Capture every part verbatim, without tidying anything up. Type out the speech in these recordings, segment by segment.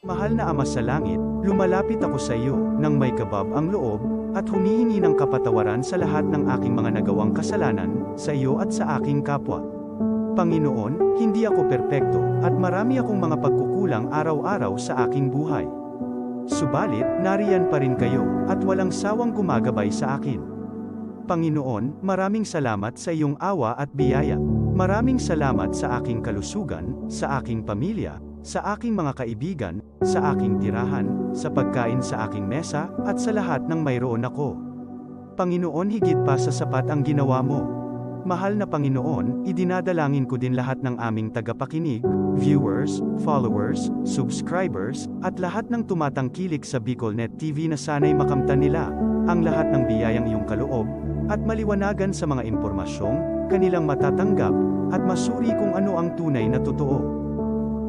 Mahal na Ama sa Langit, lumalapit ako sa iyo nang may kabab ang loob at humihingi ng kapatawaran sa lahat ng aking mga nagawang kasalanan sa iyo at sa aking kapwa. Panginoon, hindi ako perpekto at marami akong mga pagkukulang araw-araw sa aking buhay. Subalit, nariyan pa rin kayo at walang sawang gumagabay sa akin. Panginoon, maraming salamat sa iyong awa at biyaya. Maraming salamat sa aking kalusugan, sa aking pamilya, sa aking mga kaibigan, sa aking tirahan, sa pagkain sa aking mesa, at sa lahat ng mayroon ako. Panginoon, higit pa sa sapat ang ginawa mo. Mahal na Panginoon, idinadalangin ko din lahat ng aming tagapakinig, viewers, followers, subscribers, at lahat ng tumatangkilik sa Bicol Net T V na sana'y makamtan nila ang lahat ng biyayang iyong kaloob at maliwanagan sa mga impormasyong kanilang matatanggap at masuri kung ano ang tunay na totoo.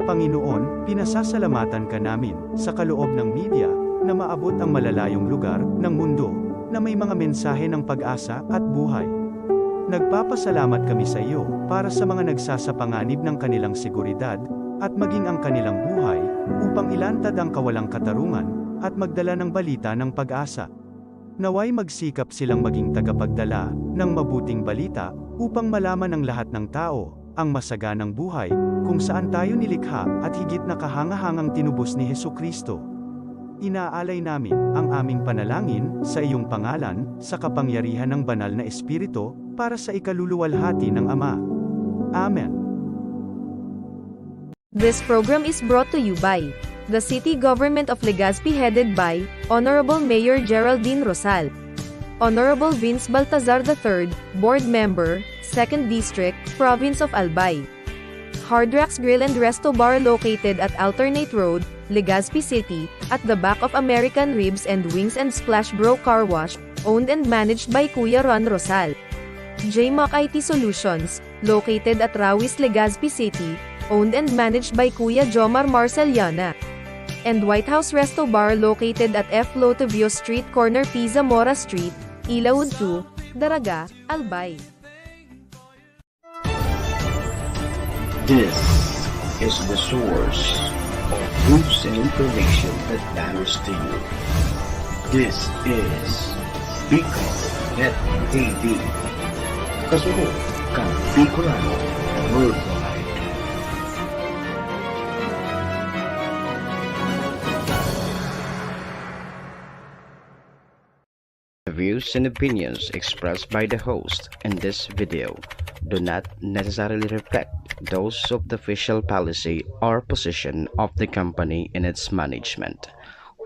Panginoon, pinasasalamatan ka namin sa kaloob ng media na maabot ang malalayong lugar ng mundo na may mga mensahe ng pag-asa at buhay. Nagpapasalamat kami sa iyo para sa mga nagsasapanganib ng kanilang seguridad at maging ang kanilang buhay upang ilantad ang kawalang katarungan at magdala ng balita ng pag-asa. Naway magsikap silang maging tagapagdala ng mabuting balita upang malaman ng lahat ng tao ang masaganang buhay kung saan tayo nilikha at higit na kahangahangang tinubos ni Jesu-Cristo. Inaalay namin ang aming panalangin sa iyong pangalan, sa kapangyarihan ng Banal na Espiritu, para sa ikaluluwalhati ng Ama. Amen. This program is brought to you by the City Government of Legazpi, headed by Honorable Mayor Geraldine Rosal, Honorable Vince Baltazar the third, Board Member, Second District, Province of Albay. Hard Rocks Grill and Resto Bar, located at Alternate Road, Legazpi City, at the back of American Ribs and Wings and Splash Bro Car Wash, owned and managed by Kuya Ron Rosal. J Mac I T Solutions, located at Rawis, Legazpi City, owned and managed by Kuya Jomar Marceliana. And White House Resto Bar, located at F Lotevio Street, corner P. Zamora Street, Ilaud two, Daraga, Albay. This is the source of news and information that matters to you. This is Bicol Net T V. Kasunod kan Bicolano Worldwide. The views and opinions expressed by the host in this video do not necessarily reflect those of the official policy or position of the company and its management.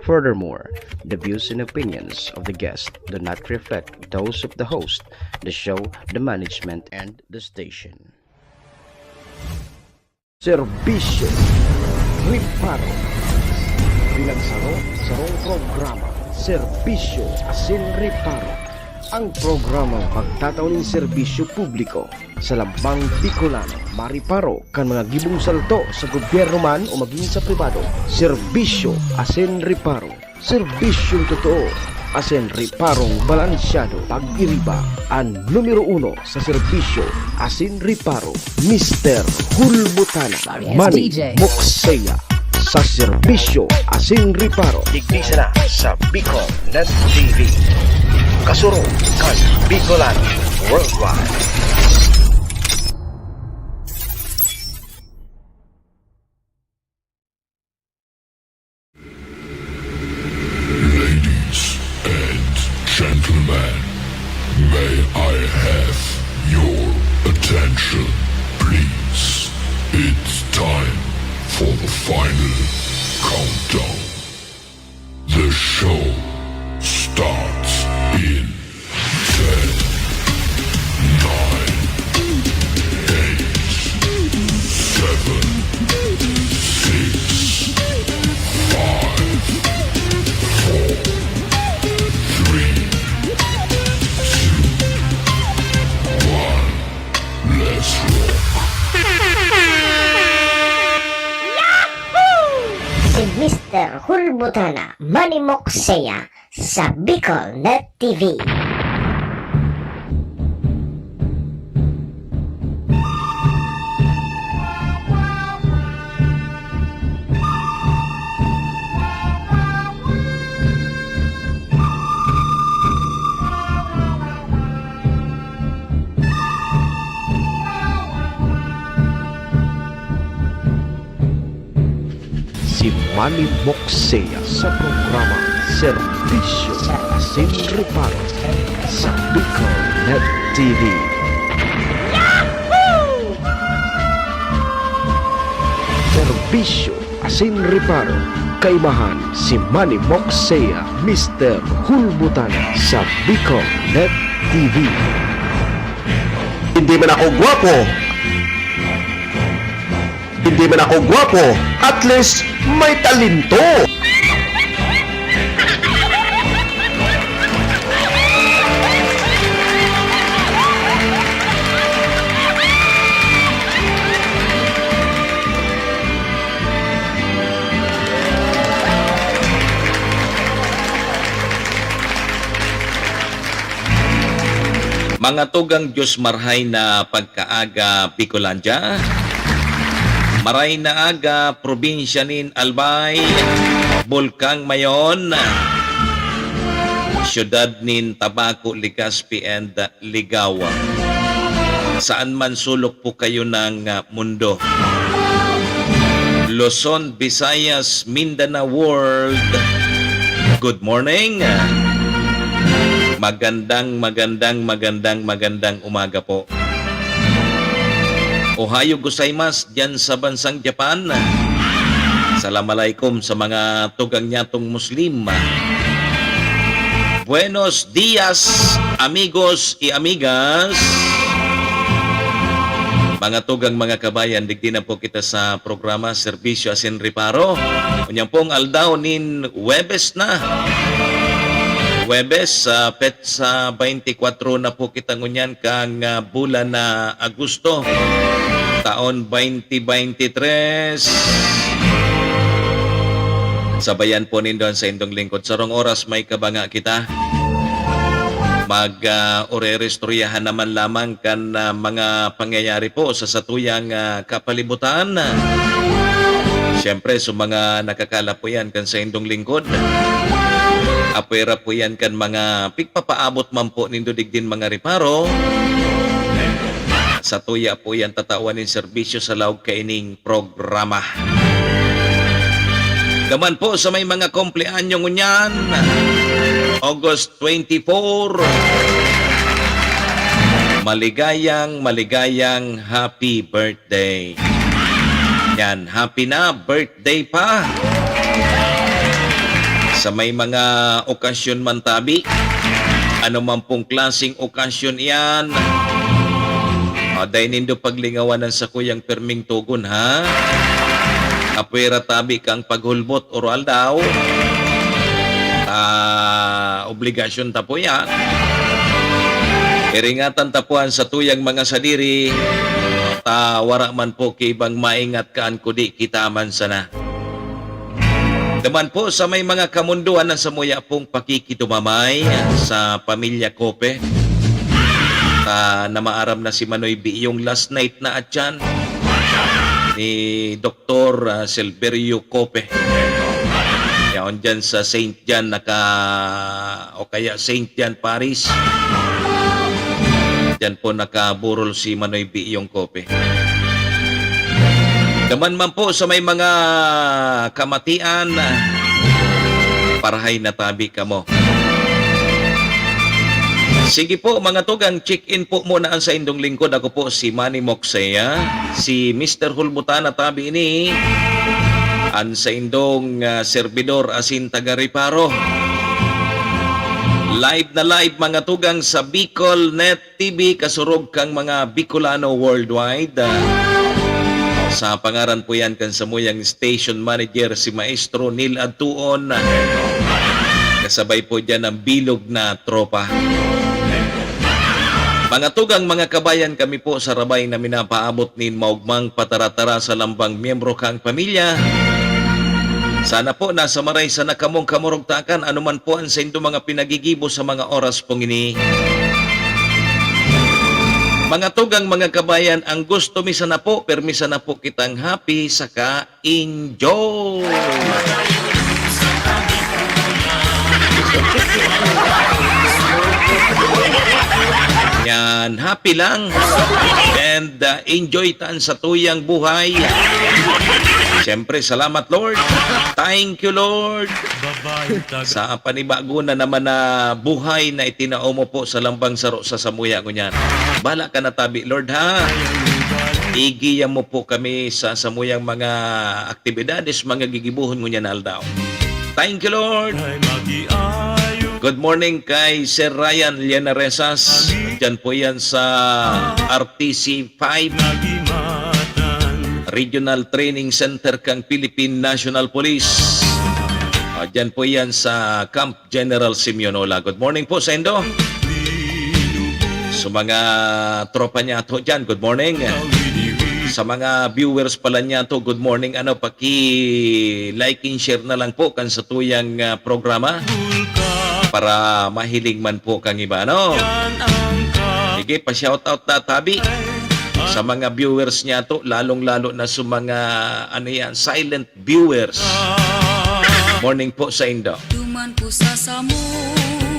Furthermore, the views and opinions of the guest do not reflect those of the host, the show, the management, and the station. Serbisyo, reparo. Bilang saro, sarong programa, serbisyo asin reparo. Ang programang magtatao nin serbisyo publiko sa lambang Bicolano, mariparo kan mga gibong salto sa gobyerno man o magin sa pribado. Serbisyo asin reparo. Serbisyong totoo asin reparong balansyado. Pag-iriba, an numero uno sa serbisyo asin reparo, Mister Hulbutana, Manny Mokseya, sa serbisyo asin reparo. Digdi sana sa Bicol Net T V. Kasurog kan Bicolano Worldwide. Ladies and gentlemen, may I have your attention, please? It's time for the final countdown. The show starts in ten, nine, eight, seven, six, five, four, three, two, one. Let's rock! Si Mister Hulbutana, Manny Mokseya, sa Bicol Net T V. Manny Moksea sa programa Serbisyo asin Reparo sa Bicol Net T V. Serbisyo asin Reparo, kaibahan si Manny Moksea, Mister Hulbutana sa Bicol Net T V. Hindi man ako gwapo. Hindi man ako gwapo. At least, may talento. Mga tugang Diyos, marhay na pagkaaga, Bicolandia. Maray na aga, probinsya nin Albay, Bulkang Mayon, siyudad nin Tabaco, Legazpi, and Ligao. Saan man sulok po kayo ng, ah, mundo. Luzon, Visayas, Mindanao World. Good morning. Magandang, magandang, magandang, magandang umaga po. Ohayo gozaimasu diyan sa bansang Japan. Salam alaikum sa mga tugang nyatong Muslim. Buenos dias, amigos y amigas. Mga tugang, mga kabayan, digdi na po kita sa programa Serbisyo asin Reparo. Unyang pong aldaw nin Huwebes na. Huwebes, ah, petsa twenty-four na po kita ngunyan kang, ah, bulan na Agosto, taon twenty twenty-three. Sabayan po nindo an saindong lingkod. Sarong oras may kabanga kita. Mag, ah, urerestoryahan naman lamang kan, ah, mga pangyayari po sa satuyang, ah, kapalibutan. Siyempre, sa mga nakakala po yan kan saindong lingkod. Apwera po yan kan mga pigpapaabot man po nindo digdin mga reparo. Satuya po yan tatawan nin serbisyo sa laog kaining programa. Daman po sa may mga kumpleanyo ngunyan, August twenty-four, maligayang, maligayang happy birthday. Yan, happy na birthday pa. Sa may mga okasyon man tabi, ano man pong klaseng okasyon iyan, ah, dai nindo paglingawan an sakuyang pirming togon, ha? Apwera tabi kang paghulbot oro aldaw. Ah, obligasyon ta po yan. Iringatan ta po an satuyang mga sadiri, ta wara man po ki ibang maingat kaan kudi kita man sana. Daman po sa may mga kamundoan na samuya pong pakikitumamay sa pamilya Cope. Ta namaaram na si Manoy Biyong last night na atyan ni Doktor, ah, Silverio Cope. Yaon dyan sa Saint John naka, o kaya Saint John Parish. Diyan po nakaburol si Manoy Biyong Cope. Daman man po sa may mga kamatian, parahay na tabi kamo. Sige po, mga tugang, check-in po muna an saindong lingkod. Ako po si Manny Moksea, si Mister Hulbutana tabi ini, an saindong, ah, serbidor asin taga-reparo. Live na live, mga tugang, sa Bicol Net T V, kasurog kang mga Bicolano worldwide. Ah, sa pangaran po yan kan samuyang station manager, si Maestro Neil Adtuon. Kasabay po dyan ang bilog na tropa. Mga tugang, mga kabayan, kami po sa Rabay na minapaabot nin maugmang pataratara sa lambang miyembro kang pamilya. Sana po nasa maray sana kamong kamurugtakan, anuman po ang saindo mga pinagigibo sa mga oras pong ini. Mga tugang, mga kabayan, ang gusto mi sana po, permi sana po kitang happy, saka enjoy. Yan, happy lang. And, uh, enjoy tan sa tuyang buhay. Siyempre, salamat, Lord. Thank you, Lord. Sa panibago na naman na buhay na itinao mo po sa lambang saro sa samuya ngunyan. Bala ka na tabi, Lord, ha? Igiya mo po kami sa samuyang mga aktibidades, mga gigibohon ngunyan na aldaw. Thank you, Lord. Good morning kay Sir Ryan Llanaresas. Diyan po yan sa R T C five Regional Training Center kang Philippine National Police. Ah, diyan po yan sa Camp General Simeonola. Good morning po sa indo. Sa mga tropa niya to dyan, good morning. Sa mga viewers pala niya to, good morning. Ano, paki-like and share na lang po kan satuyang, ah, programa para mahiling man po kang iba, no? Sige, pa-shoutout na tabi sa mga viewers niya to, lalong-lalo na sa mga, ano yan, silent viewers. Morning po sa indo. Duman po sa samo.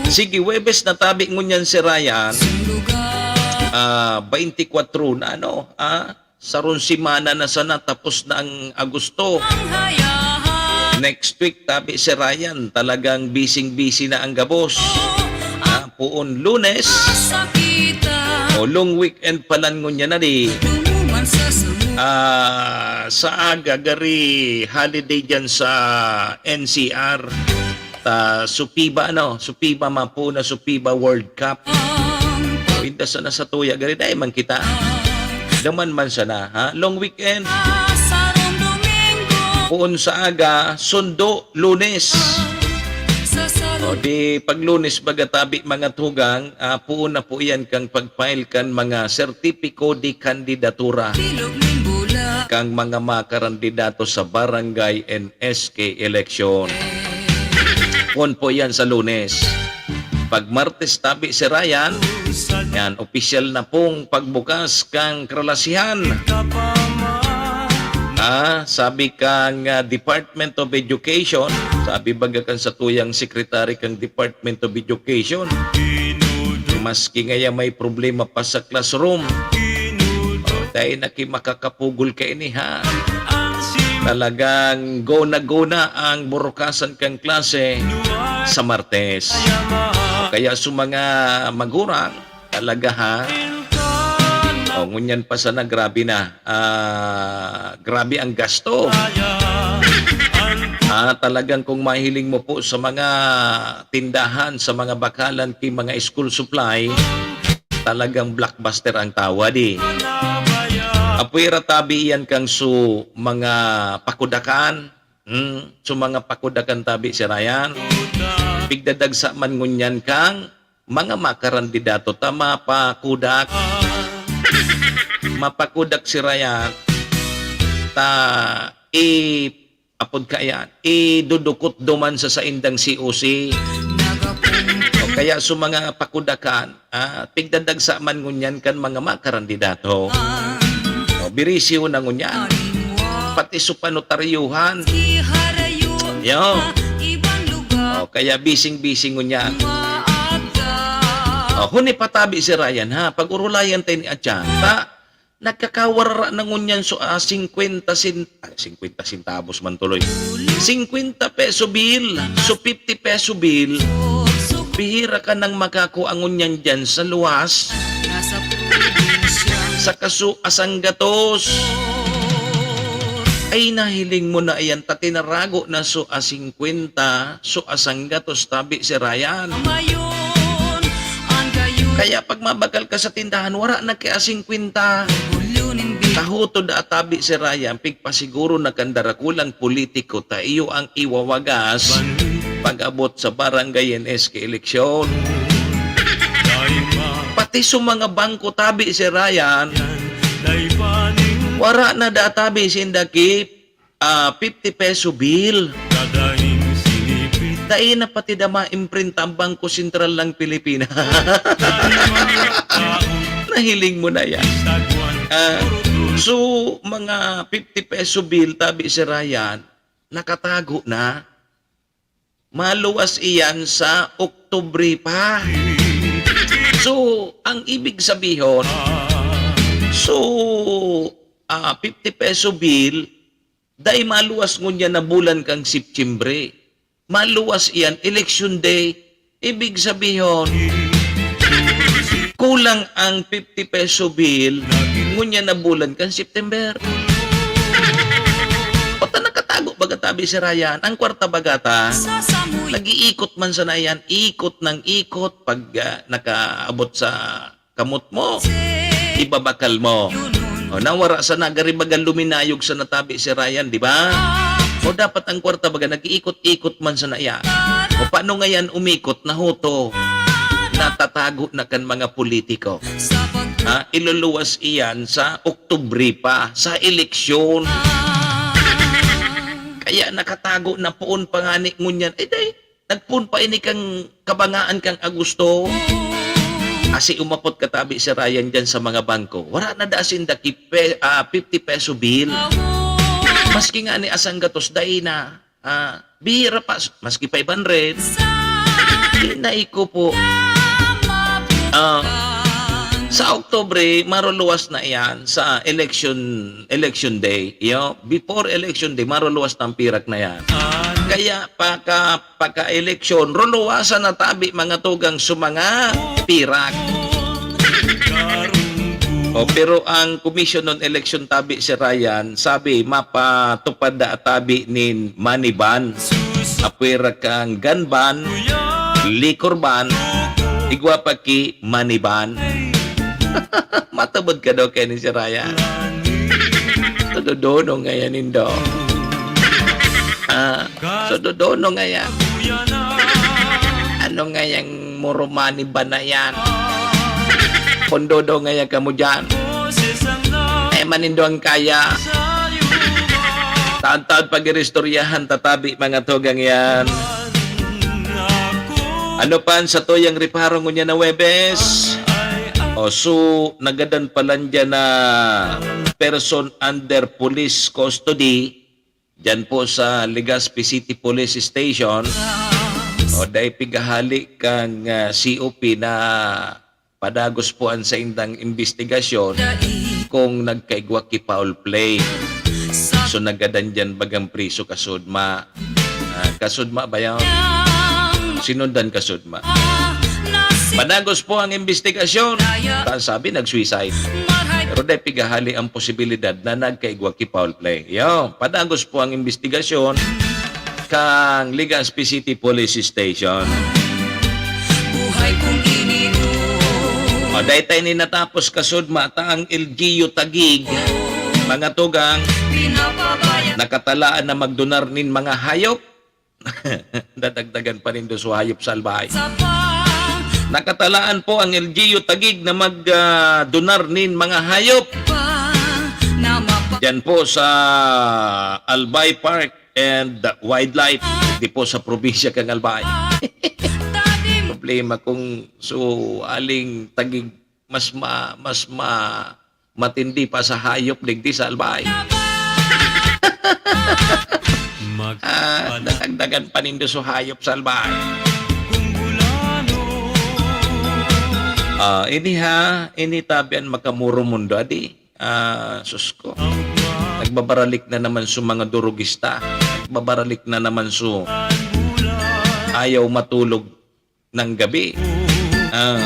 Sige, Huwebes na tabi ngunyan si Ryan. Sulugan. Ah, twenty-four na, ano? Ah, sarong semana na sana, tapos na ang Agosto. Ang hayahay. Next week, tabi si Ryan, talagang busy-busy na ang gabos. Oh, ah, puon Lunes. Sakitan. O, long weekend pala ngunyan na di. Dumuman sa samo. Ah, sa aga, gari holiday dyan sa N C R. Ta, Supiba, ano? Supiba, mapo na Supiba World Cup. O, inda sana sa tuya, gari, dai man kita. Daman man sana, ha? Long weekend. Puon sa aga, sundo, Lunes. O, di pag Lunes, baga tabi, mga tugang, ah, puon na po yan kang pag-file kan mga sertipiko de kandidatura kang mga makarandidato sa barangay and S K election. Puon po yan sa Lunes. Pag Martes tabi si Ryan, yan, opisyal na pong pagbukas kang kralasihan. Ah, sabi kang, ah, Department of Education, sabi baga kan satuyang Secretary kang Department of Education, maski ngaya may problema pa sa classroom, oh, dai na ki makakapugol kaini, ha? Talagang gona-gona ang burukasan kang klase sa Martes. Kaya sa mga magurang, talaga, ha? O, ngunyan pa sana, grabe na. Ah, grabe ang gasto. Ah, talagang kung mahiling mo po sa mga tindahan, sa mga bakalan, ki mga school supply, talagang blockbuster ang tawad, eh. Apwera tabi yan kang su mga pakudakan, hmm, su mga pakudakan tabi si Ryan. Pigdadagsa man ngunyan kang mga makarandidato ta mapakudak. Mapakudak si Ryan ta i apod kaiyan, idudukot duman sa saindang C O C. O kaya sa mga pakudakan, ah, pigdadagsa man ngunyan kan mga makarandidato. O, birisyo na ngunyan. Pati sa panotaryuhan. Yo. O, kaya bising-bising ngunyan. O, huni patabi si Ryan, ha? Pag-urulayan tayo ni Atyan. Ta, nagkakawara na ngunyan so, ah, singkwenta sen-, ah, singkwenta centavos man tuloy. Singkwenta peso bill, so fifty peso bill. Bihira ka nang makakua ngunyan dyan sa luwas. Sa kaso asanggatos. Ay, nahiling mo na iyan, ta tinarago na so a singkwenta, so a sanggatos tabi si Ryan. Kaya pag mabakal ka sa tindahan, wara na ki a singkwenta. Kahutod a tabi si Ryan, pigpasiguro na kan darakulang politiko ta iyo ang iwawagas pag-abot sa barangay and S K eleksyon. Pati sa mga bangko tabi si Ryan, wara na da tabi sinda ki, ah, fifty peso bill. Dai na pati da maimprenta ang Bangko Sentral ng Pilipinas. Nahiling mo na yan. Ah, so, mga fifty peso bill, tabi si Ryan, nakatago na. Maluwas iyan sa Oktubre pa. So, ang ibig sabihon, so, ah, fifty peso bill, Dai maluwas ngunyan na bulan kan Septyembre. Maluwas iyan, election day. Ibig sabihon, kulang ang fifty peso bill, ngunyan na bulan kan September. O ta nakatago baga tabi si Ryan? Ang kwarta baga ta, nag-iikot man sana iyan, ikot nang ikot pag, ah, nakaabot sa kamot mo, ibabakal mo. O, nawara sana, gari baga luminayog sana tabi si Ryan, di ba? O, dapat ang kwarta baga nag-iikot-ikot man sana iyan. O, paano ngayan umikot? Nahuto. Natatago na kan mga politiko. Ha? Iluluwas iyan sa Oktubre pa, sa eleksyon. Kaya nakatago na poon pa ngani ngunyan. Eh, day, nagpoon pa ini kan kabangaan kan Agosto. Asi umapot katabi si Ryan diyan sa mga bangko. Wara na da sinda ki pe-, ah, fifty peso bill. Maski ngani asang gatos, dai na. Ah, bihira pa, maski five hundred. Hinay ko po. Ah, sa Oktubre, maruluwas na iyan sa election, election day. Yo, before election day, maruluwas na ang pirak na yan. Kaya pagka, pagka-eleksyon, ruluwasan na tabi mga tugang sa mga pirak. O, pero ang Commission on Election tabi si Ryan, sabi, mapatupad da tabi nin money ban. Apwera kang gun ban, liquor ban, igwa pa ki money ban. Matubod ka daw kaya ni si Ryan. Tududono ngayon, Indo. Ah, so dodono ngayon. Ano ngayang muro money ban na yan? Pondo daw ngayon kamo dyan. Eh, manindo ang kaya. Taon-taon pag-iristoryahan, tatabi, mga tugang yan. Ano pa ang satuyang reparo ngunyan na Huwebes? O, so, nagadan pa lang dyan na person under police custody, dyan po sa Legazpi City Police Station. O, dai pigahali kang, ah, C O P na padagos po ang saindang imbestigasyon kung nagkaigwa ki foul play. So, nagadan dyan bagang priso kasudma. Ah, kasudma ba yan? Sinundan kasudma. Padagos po ang imbestigasyon. Ta sabi, nag-suicide. Pero dai pigahali ang posibilidad na nagkaigwa ki foul play. Yo, padagos po ang imbestigasyon kang Legazpi City Police Station. Buhay kong ininom. O, dai tayo ni natapos kasudma ta ang L G U Taguig, mga tugang, pinapabaya nakatalaan na magdonar nin mga hayop. Dadagdagan pa nindo sa hayop salbahe. Sa pa- Nakatalaan po ang L G U Taguig na mag, ah, donar nin mga hayop. Pa- na mapa- Diyan po sa Albay Park and Wildlife, di po sa probinsya kang Albay. Problema kung so aling Taguig mas ma-, mas ma-, matindi pa sa hayop digdi sa Albay. Ah, dadagdagan pa nindo sa hayop sa Albay. Ah, ini ha, ini tabi an makamuro mundo, adi. Ah, sus ko. Nagbabaralik na naman su mga durugista. Nagbabaralik na naman su ayaw matulog ng gabi. Ah.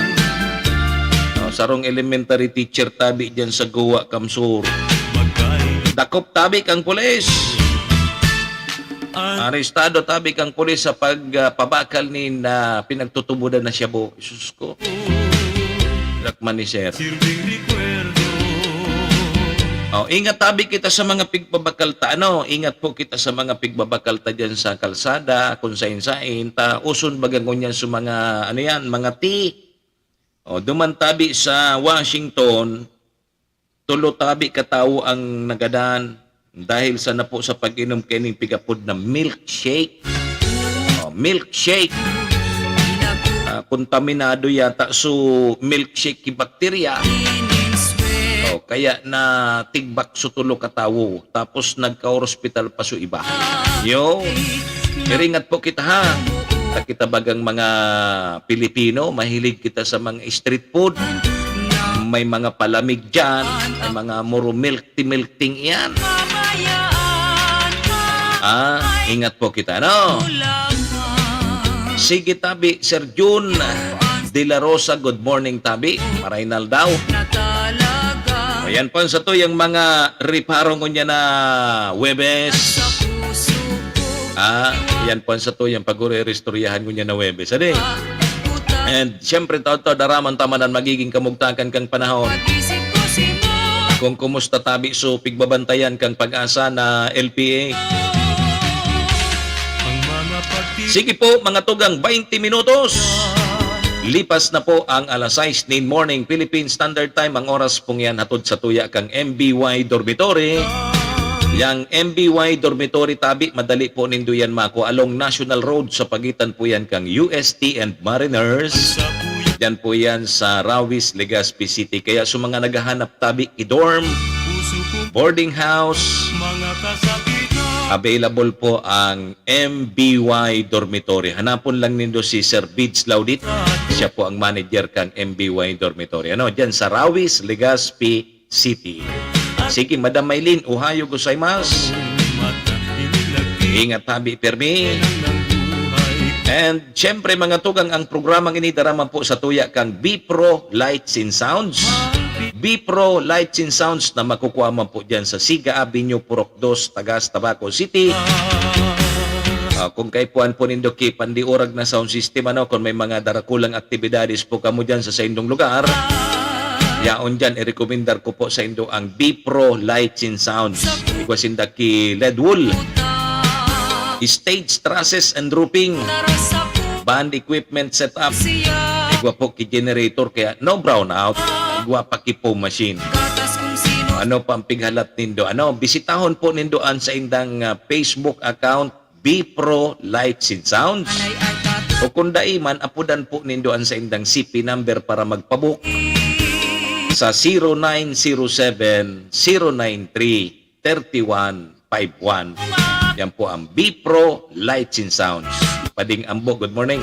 Oh, sarong elementary teacher tabi diyan sa Goa, Kamsur. Dakop tabi kang pulis. Arestado tabi kang pulis sa pag, ah, pabakal nin, ah, pinagtutubodan na shabu. Sus ko. Dakman ni sir. Oh, ingat tabi kita sa mga pigbabakal ta, ano? Ingat po kita sa mga pigbabakal ta diyan sa kalsada, kung sain-sain ta, uson baga ngunyan sa mga, ano yan, mga tea. Oh, duman tabi sa Washington, tulo tabi ka tawo ang nagadan dahil sa napo sa pag-inom kaining pigapod na milkshake. Oh, milkshake. Ah, kontaminado yata so milkshake ki bakterya. Oh, kaya natigbak so tulo ka tawo, tapos nagka-hospital pa so iba. Yo, iringat po kita ha. Ta kita bagang mga Pilipino, mahilig kita sa mga street food. May mga palamig diyan, may mga muro milk tea, milk tea iyan. Ah, ingat po kita, no? Sige, tabi, Sir Jun de la Rosa, good morning, tabi. Maraynal daw. Ayan po ang satuyang mga reparo ngunyan na Huwebes. Ah, yan po ang satuyang pag-ureristoryahan ngunyan na Huwebes. Adi? And siyempre, taod-taod, daraman ta man an magiging kamugtakan kan panahon. Kung kumusta tabi so pigbabantayan kan Pag-asa na L P A. Sige po, mga tugang, baynte minutos. Lipas na po ang alas sais nin morning, Philippine Standard Time. Ang oras pong yan hatod sa tuya kang M B Y Dormitory. Yang M B Y Dormitory tabi, madali po nindo yan makua along National Road sa pagitan po yan kang U S T and Mariners. Diyan po yan sa Rawis, Legazpi City. Kaya sa mga naghahanap tabi ki dorm, boarding house, available po ang M B Y Dormitory. Hanapon lang nindo si Sir Bids Laudit. Siya po ang manager kang M B Y Dormitory. Ano, diyan sa Rawis, Legazpi City. Sige, Madam Maylin, ohayo gozaimasu. Ingat tabi, pirmi. And syempre, mga tugang, ang programang ini dara man po sa tuya kang B Pro Lights and Sounds. B Pro Lights and Sounds na makukuha man po dyan sa Siga Avenue, Purok Dos, Tagas, Tabaco City. Ah, kung kaipuhan po nindo ki pandiurag na sound system, ano, kung may mga darakulang aktibidades po kamo dyan sa saindong lugar, yaon dyan, irekomendar ko po saindo ang B Pro Lights and Sounds. Igwa sinda ki L E D wall, stage trusses and roofing, band equipment setup. Igwa po ki generator, kaya no brownout. Igwa pa ki foam machine. Ano pa ang pighalat nindo? Ano, bisitahon po nindo an saindang, ah, Facebook account, B Pro Lights and Sounds. O kung dai man, apodan po nindo an saindang C P number para magpabook sa zero nine zero seven, zero nine three, thirty one five one. Yan po ang B Pro Lights and Sounds. Pading Ambo, good morning.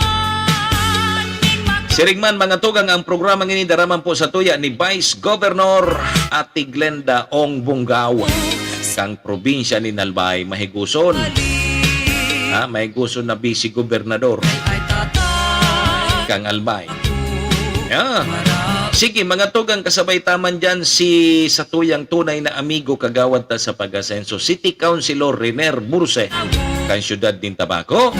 Siring man, mga tugang, ang programang ini dara man po sa tuya ni Vice Governor Ate Glenda Ong Bunggaw, kang probinsya nin Albay, mahiguson. Ha, mahiguson na vice gobernador kang Albay. Yeah. Sige, mga tugang, kasabay ta man dyan si satuyang tunay na amigo, kagawad ta sa Pag-asenso, City Councilor Riner Burse, kan siyudad nin Tabaco.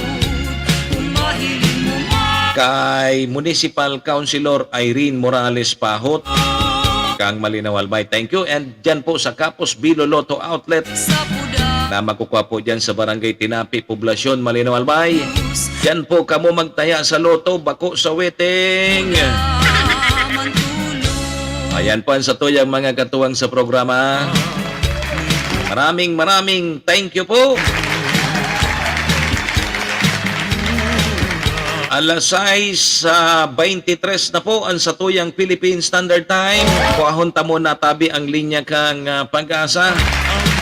Kay Municipal Councilor Irene Morales Pahot, kang Malinaw Albay. Thank you. And dyan po sa Kapos Bilo Lotto Outlet na makukuha po dyan sa Barangay Tinapi, Poblacion, Malinaw Albay. Dyan po kamo magtaya sa lotto, bako sa waiting. Ayan po ang satuyang mga katuwang sa programa. Maraming, maraming thank you po. Alas sais, ah, baynte tres na po ang satuyang Philippine Standard Time. Kuahon ta muna tabi ang linya kang, ah, Pag-asa.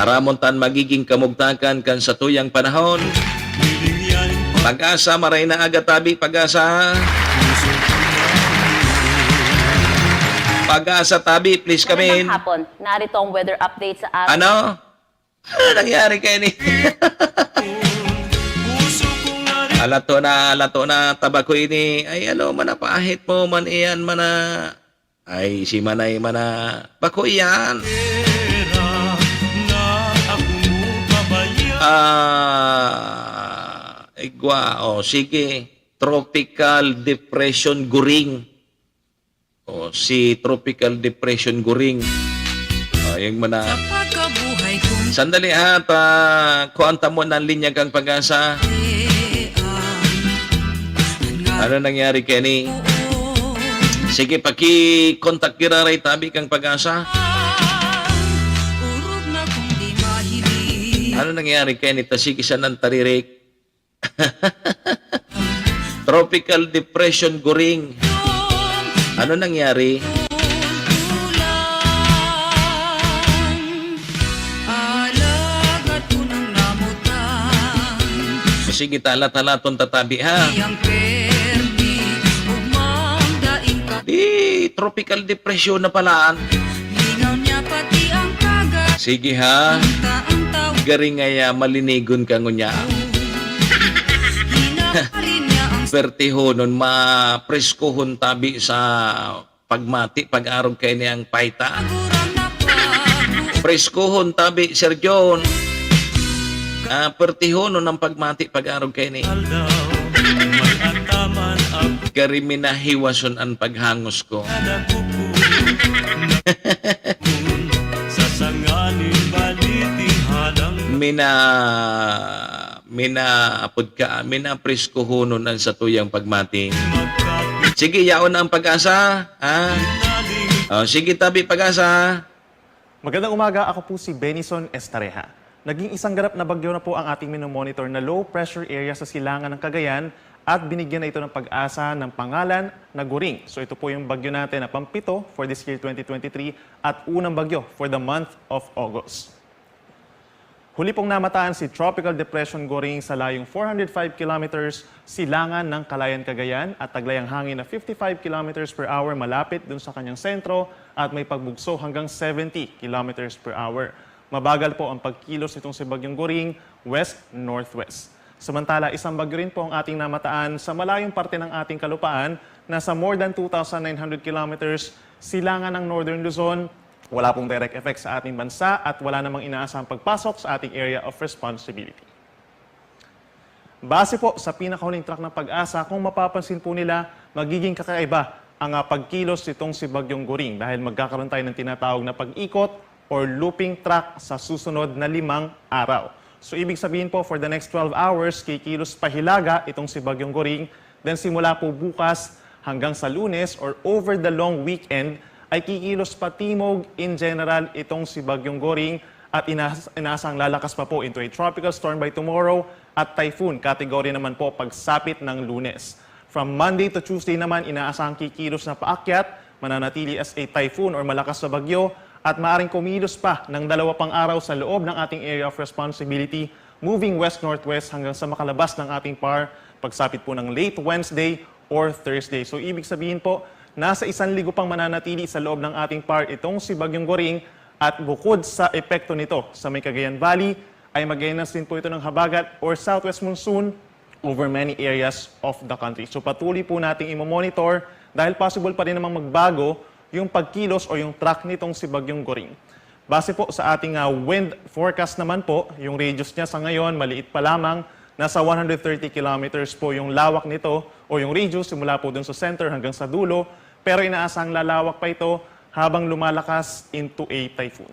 Aramon tan magiging kamugtakan kan satuyang panahon. Pag-asa, maray na aga tabi, Pag-asa. Pag-asa tabi, please come in. Magandang hapon. Narito ang weather update sa ating Ano? Ano nangyari kaini? Alato na, alato na, tabako ini. Ay, ano, manapahit mo, man iyan, mana. Ay, si Manay, mana. Bako iyan. Ah, igwa, oh, sige. Tropical Depression Goring. Oh, si Tropical Depression Goring. Oh, yung mana. Kapag kabuhay kong Sandali ha, ta kuan ta mo ng linya kang Pag-asa. ang Ano nangyari kani? puon Sige, paki-contact giraray tabi kang Pag-asa. Urog na kung di mahiling Ano nangyari kani? Ta sige sa nang taririk. Tropical Depression Goring. Ano nangyari? Kulang Alagad ko nang namutan Sige, tala-talaton tatabi ha. Yang perdi Ugmang daing ka Di, tropical depression na pala. Lingaw niya pati ang kaga Sige ha. Gari ngaya malinigon ka ngunyan. Pertihonon, mapreskohon tabi sa pagmati, pag-arog kaini ang payta. Preskohon tabi, Sir John. Ah, pertihonon ang pagmati, pag-arog kaini. Gari minahiwason an paghangos ko. Mina, minaapod ka, minapreskohonon an satuyang pagmati. Sige, yaon na ang Pag-asa, ha? Oh, sige, tabi, Pag-asa. Magandang umaga, ako po si Benison Estareja. Naging isang ganap na bagyo na po ang ating minomonitor na low pressure area sa silangan ng Cagayan at binigyan na ito ng Pag-asa ng pangalan na Goring. So ito po yung bagyo natin na pampito for this year twenty twenty-three at unang bagyo for the month of August. Huli pong namataan si Tropical Depression Goring sa layong four hundred five kilometers silangan ng Calayan, Cagayan at taglayang hangin na fifty-five kilometers per hour malapit dun sa kanyang sentro at may pagbugso hanggang seventy kilometers per hour. Mabagal po ang pagkilos nitong si Bagyong Goring, west-northwest. Samantala, isang bagyo rin po ang ating namataan sa malayong parte ng ating kalupaan, nasa more than two thousand nine hundred kilometers silangan ng Northern Luzon. Wala pong direct effect sa ating bansa at wala namang inaasahang pagpasok sa ating area of responsibility. Base po sa pinakahuling track ng Pag-asa, kung mapapansin po nila, magiging kakaiba ang, ah, pagkilos nitong si Bagyong Goring dahil magkakaroon tayo ng tinatawag na pag-ikot or looping track sa susunod na limang araw. So, ibig sabihin po, for the next twelve hours, kikilos pa hilaga itong si Bagyong Goring. Then, simula po bukas hanggang sa Lunes or over the long weekend, ay kikilos pa timog in general itong si Bagyong Goring at inas-, inaasahang lalakas pa po into a tropical storm by tomorrow at typhoon category naman po pagsapit ng Lunes. From Monday to Tuesday naman, inaasahang kikilos na paakyat, mananatili as a typhoon or malakas na bagyo, at maaring kumilos pa ng dalawa pang araw sa loob ng ating area of responsibility, moving west-northwest hanggang sa makalabas ng ating PAR pagsapit po ng late Wednesday or Thursday. So, ibig sabihin po, nasa isang linggo pang mananatili sa loob ng ating PAR itong si Bagyong Goring at bukod sa epekto nito sa may Cagayan Valley, ay maghihinas din po ito ng habagat or southwest monsoon over many areas of the country. So, patuloy po nating imo-monitor dahil possible pa rin namang magbago yung pagkilos o yung track nitong si Bagyong Goring. Base po sa ating, ah, wind forecast naman po, yung radius niya sa ngayon, maliit pa lamang, nasa one hundred thirty kilometers po yung lawak nito o yung radius simula po dun sa center hanggang sa dulo, pero inaasahang lalawak pa ito habang lumalakas into a typhoon.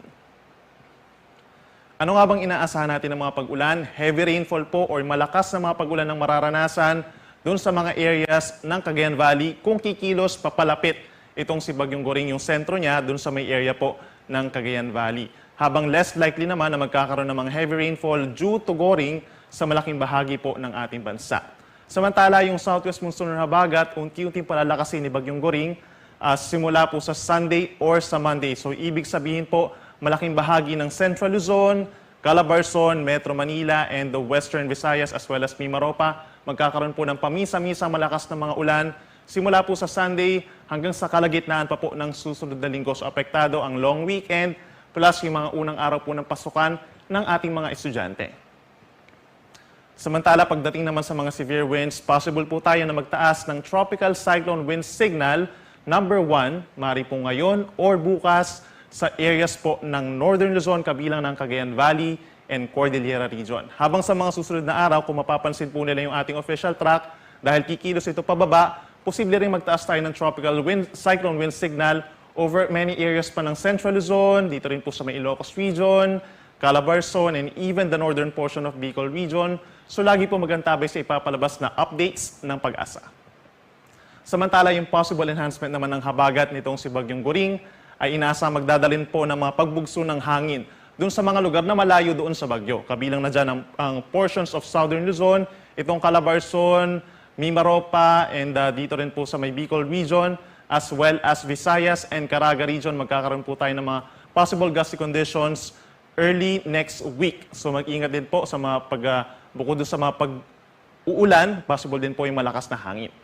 Ano nga bang inaasahan natin ng mga pag-ulan? Heavy rainfall po or malakas na mga pag-ulan ang mararanasan dun sa mga areas ng Cagayan Valley kung kikilos papalapit itong si Bagyong Goring, yung sentro niya dun sa may area po ng Cagayan Valley. Habang less likely naman na magkakaroon ng mga heavy rainfall due to Goring sa malaking bahagi po ng ating bansa. Samantala, yung southwest monsoon or habagat, unti-unting palalakasin ni Bagyong Goring, ah, simula po sa Sunday or sa Monday. So, ibig sabihin po, malaking bahagi ng Central Luzon, Calabarzon, Metro Manila, and the Western Visayas, as well as Mimaropa, magkakaroon po ng pamisa-misang malakas na mga ulan simula po sa Sunday hanggang sa kalagitnaan pa po ng susunod na linggo. So, apektado ang long weekend, plus yung mga unang araw po ng pasukan ng ating mga estudyante. Samantala, pagdating naman sa mga severe winds, possible po tayo na magtaas ng Tropical Cyclone Wind Signal number one, maaari po ngayon or bukas sa areas po ng Northern Luzon, kabilang ng Cagayan Valley and Cordillera Region. Habang sa mga susunod na araw, kung mapapansin po nila yung ating official track, dahil kikilos ito pababa, posible ring magtaas tayo ng Tropical Wind, Cyclone Wind Signal over many areas pa ng Central Luzon, dito rin po sa may Ilocos Region, Calabarzon, and even the northern portion of Bicol Region. So, lagi po magantabay sa ipapalabas na updates ng Pag-asa. Samantala, yung possible enhancement naman ng habagat nitong si Bagyong Goring ay inaasang magdadalin po ng mga pagbugso ng hangin dun sa mga lugar na malayo doon sa bagyo. Kabilang na dyan ang, ang portions of Southern Luzon, itong Calabarzon, Mimaropa, and, ah, dito rin po sa may Bicol Region, as well as Visayas and Caraga Region. Magkakaroon po tayo ng mga possible gusty conditions early next week. So, mag-ingat din po sa mga pag, ah, bukod dun sa mga pag-uulan, possible din po yung malakas na hangin.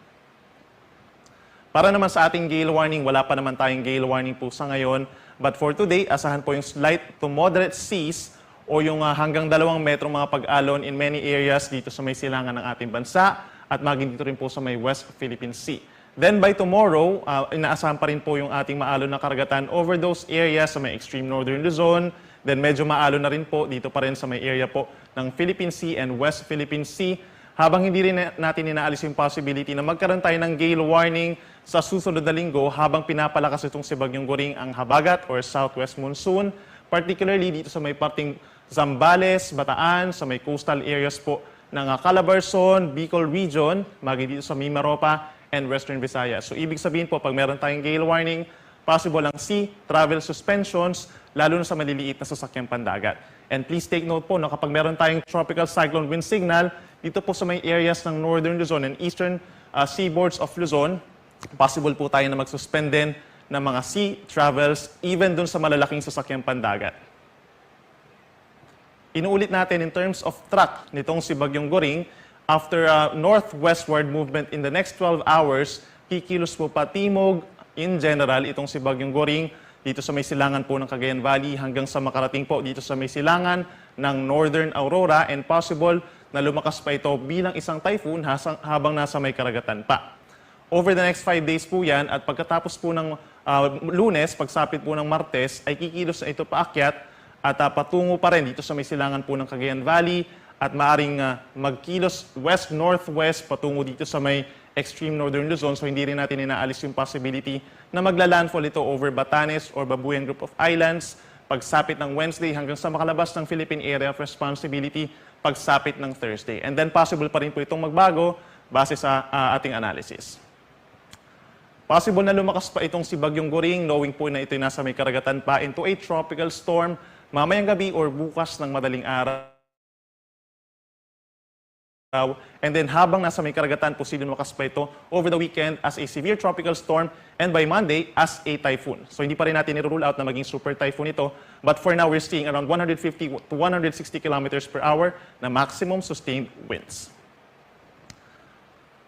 Para naman sa ating gale warning, wala pa naman tayong gale warning po sa ngayon. But for today, asahan po yung slight to moderate seas o yung ah, hanggang dalawang metrong mga pag-alon in many areas dito sa may silangan ng ating bansa at maging dito rin po sa may West Philippine Sea. Then by tomorrow, ah, inaasahan pa rin po yung ating maalon na karagatan over those areas sa may extreme northern Luzon. Then medyo maalon na rin po dito pa rin sa may area po ng Philippine Sea and West Philippine Sea. Habang hindi rin na- natin inaalis yung possibility na magkaroon tayo ng gale warning sa susunod na linggo habang pinapalakas itong si Bagyong Goring ang habagat or southwest monsoon, particularly dito sa may parteng Zambales, Bataan, sa may coastal areas po ng ah, Calabarzon, Bicol Region, maging dito sa Mimaropa and Western Visayas. So ibig sabihin po, pag meron tayong gale warning, possible ang sea travel suspensions, lalo na sa maliliit na sasakyang pandagat. And please take note po na kapag meron tayong tropical cyclone wind signal, dito po sa may areas ng northern Luzon and eastern ah, seaboards of Luzon, possible po tayo na mag-suspend din ng mga sea travels, even dun sa malalaking sasakyang pandagat. Inuulit natin in terms of track nitong si Bagyong Goring, after a northwestward movement in the next twelve hours, kikilos po patimog in general itong si Bagyong Goring dito sa may silangan po ng Cagayan Valley hanggang sa makarating po dito sa may silangan ng Northern Aurora and possible na lumakas pa ito bilang isang typhoon hasang, habang nasa may karagatan pa. Over the next five days po yan at pagkatapos po ng ah, Lunes, pagsapit po ng Martes, ay kikilos na ito paakyat at ah, patungo pa rin dito sa may silangan po ng Cagayan Valley at maaring ah, magkilos west-northwest patungo dito sa may extreme northern Luzon. So hindi rin natin inaalis yung possibility na magla-landfall ito over Batanes or Babuyan Group of Islands pagsapit ng Wednesday hanggang sa makalabas ng Philippine Area of Responsibility pagsapit ng Thursday. And then possible pa rin po itong magbago base sa ah, ating analysis. Possible na lumakas pa itong si Bagyong Goring, knowing po na ito'y nasa may karagatan pa, into a tropical storm mamayang gabi or bukas ng madaling araw. And then habang nasa may karagatan, posibleng lumakas pa ito over the weekend as a severe tropical storm and by Monday as a typhoon. So hindi pa rin natin nirurule out na maging super typhoon ito, but for now we're seeing around one hundred fifty to one hundred sixty kilometers per hour na maximum sustained winds.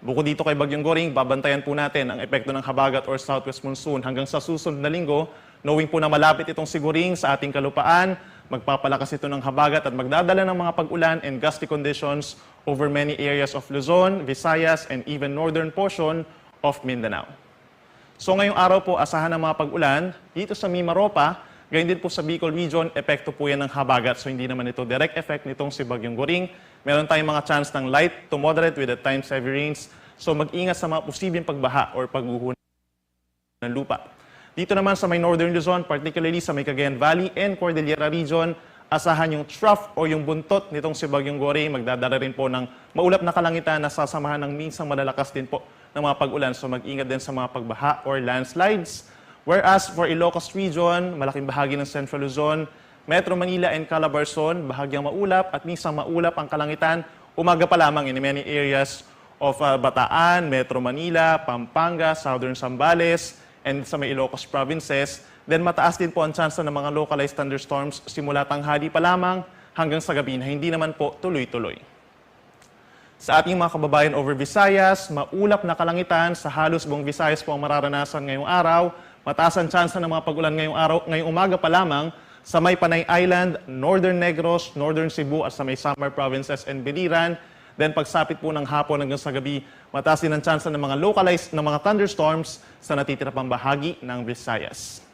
Bukod dito kay Bagyong Goring, babantayan po natin ang epekto ng habagat or southwest monsoon hanggang sa susunod na linggo, knowing po na malapit itong si Goring sa ating kalupaan, magpapalakas ito ng habagat at magdadala ng mga pag-ulan and gusty conditions over many areas of Luzon, Visayas, and even northern portion of Mindanao. So ngayong araw po, asahan ang mga pag-ulan dito sa Mimaropa, gayon din po sa Bicol Region, epekto po yan ng habagat. So hindi naman ito direct effect nitong si Bagyong Goring. Meron tayong mga chance ng light to moderate with at times heavy rains. So mag-ingat sa mga posibleng pagbaha or pagguho ng lupa. Dito naman sa may Northern Luzon, particularly sa may Cagayan Valley and Cordillera Region, asahan yung trough o yung buntot nitong si Bagyong Goring. Magdadala rin po ng maulap na kalangitan na sasamahan ng minsang malalakas din po ng mga pag-ulan. So mag-ingat din sa mga pagbaha or landslides. Whereas for Ilocos Region, malaking bahagi ng Central Luzon, Metro Manila and Calabarzon, bahagyang maulap at minsang maulap ang kalangitan umaga pa lamang in many areas of uh, Bataan, Metro Manila, Pampanga, Southern Zambales, and sa may Ilocos provinces. Then mataas din po ang tsansa ng mga localized thunderstorms simula tanghali pa lamang hanggang sa gabi na hindi naman po tuloy-tuloy. Sa ating mga kababayan over Visayas, maulap na kalangitan sa halos buong Visayas po ang mararanasan ngayong araw. Mataas ang tsansa ng mga pag-ulan ngayong araw, ngayong umaga pa lamang sa may Panay Island, Northern Negros, Northern Cebu at sa may Samar provinces and Biliran. Then pagsapit po ng hapon hanggang sa gabi, mataas din ang tsansa ng mga localized na mga thunderstorms sa natitira pang bahagi ng Visayas.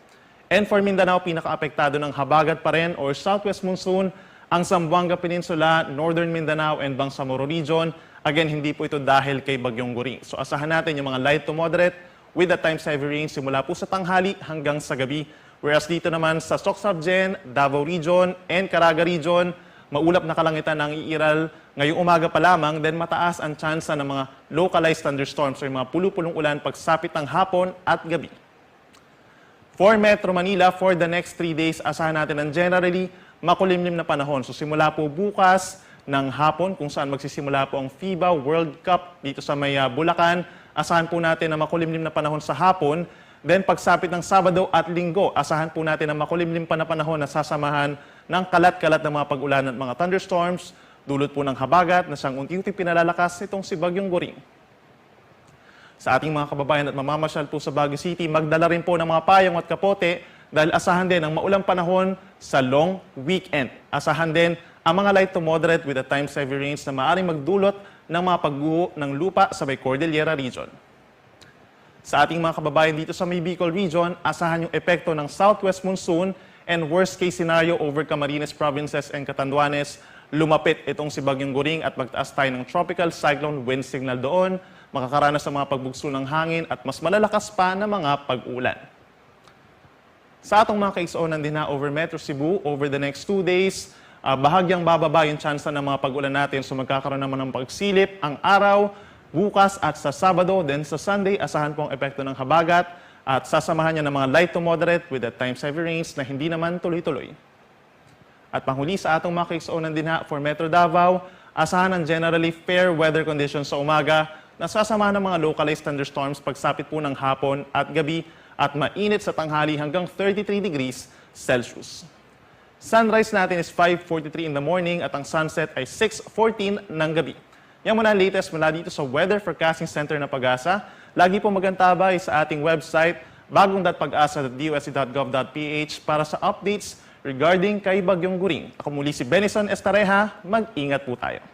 And for Mindanao, pinakaapektado ng habagat pa rin or southwest monsoon ang Zamboanga Peninsula, Northern Mindanao, and Bangsamoro Region. Again, hindi po ito dahil kay Bagyong Goring. So asahan natin yung mga light to moderate with at times heavy rain simula po sa tanghali hanggang sa gabi. Whereas dito naman sa Soc-Sabjen, Davao Region, and Caraga Region, maulap na kalangitan ang iiral ngayong umaga pa lamang, then mataas ang tsansa ng mga localized thunderstorms o yung mga pulupulong ulan pagsapit ng hapon at gabi. For Metro Manila, for the next three days, asahan natin ang generally makulimlim na panahon. So simula po bukas ng hapon kung saan magsisimula po ang FIBA World Cup dito sa may ah, Bulacan, asahan po natin na makulimlim na panahon sa hapon. Then pagsapit ng Sabado at Linggo, asahan po natin ang makulimlim pa na panahon na sasamahan ng kalat-kalat na mga pag-ulan at mga thunderstorms, dulot po ng habagat na siyang unti-unti pinalalakas nitong si Bagyong Goring. Sa ating mga kababayan at mamamasyal po sa Baguio City, magdala rin po ng mga payong at kapote Dahil asahan din ang maulang panahon sa long weekend. Asahan din ang mga light to moderate with at times heavy rains na maaaring magdulot ng mga pagguho ng lupa sa may Cordillera Region. Sa ating mga kababayan dito sa may Bicol Region, asahan yung epekto ng southwest monsoon and worst case scenario over Camarines Provinces and Catanduanes. Lumapit itong si Bagyong Goring at magtaas tayo ng tropical cyclone wind signal doon. Makakaranas ng mga pagbugso ng hangin at mas malalakas pa na mga pag-ulan. Sa atong mga kaigsoonan din na over Metro Cebu, over the next two days, ah, bahagyang bababa yung tsansa ng mga pag-ulan natin. So magkakaroon naman ng pagsilip ang araw, bukas at sa Sabado, then sa Sunday, asahan po ang epekto ng habagat at sasamahan niya ng mga light to moderate with at times heavy rains na hindi naman tuloy-tuloy. At panghuli sa atong mga kaigsoonan din ha, for Metro Davao, asahan ang generally fair weather conditions sa umaga na sasamahan ng mga localized thunderstorms pagsapit po ng hapon at gabi at mainit sa tanghali hanggang thirty-three degrees Celsius. Sunrise natin is five forty-three in the morning at ang sunset ay six fourteen ng gabi. Yan muna ang latest mula dito sa Weather Forecasting Center ng PAGASA. Lagi po magantabay sa ating website, bagong dot pagasa dot D O S T dot gov dot P H para sa updates regarding kay Bagyong Goring. Ako muli si Benison Estareja. Mag-ingat po tayo.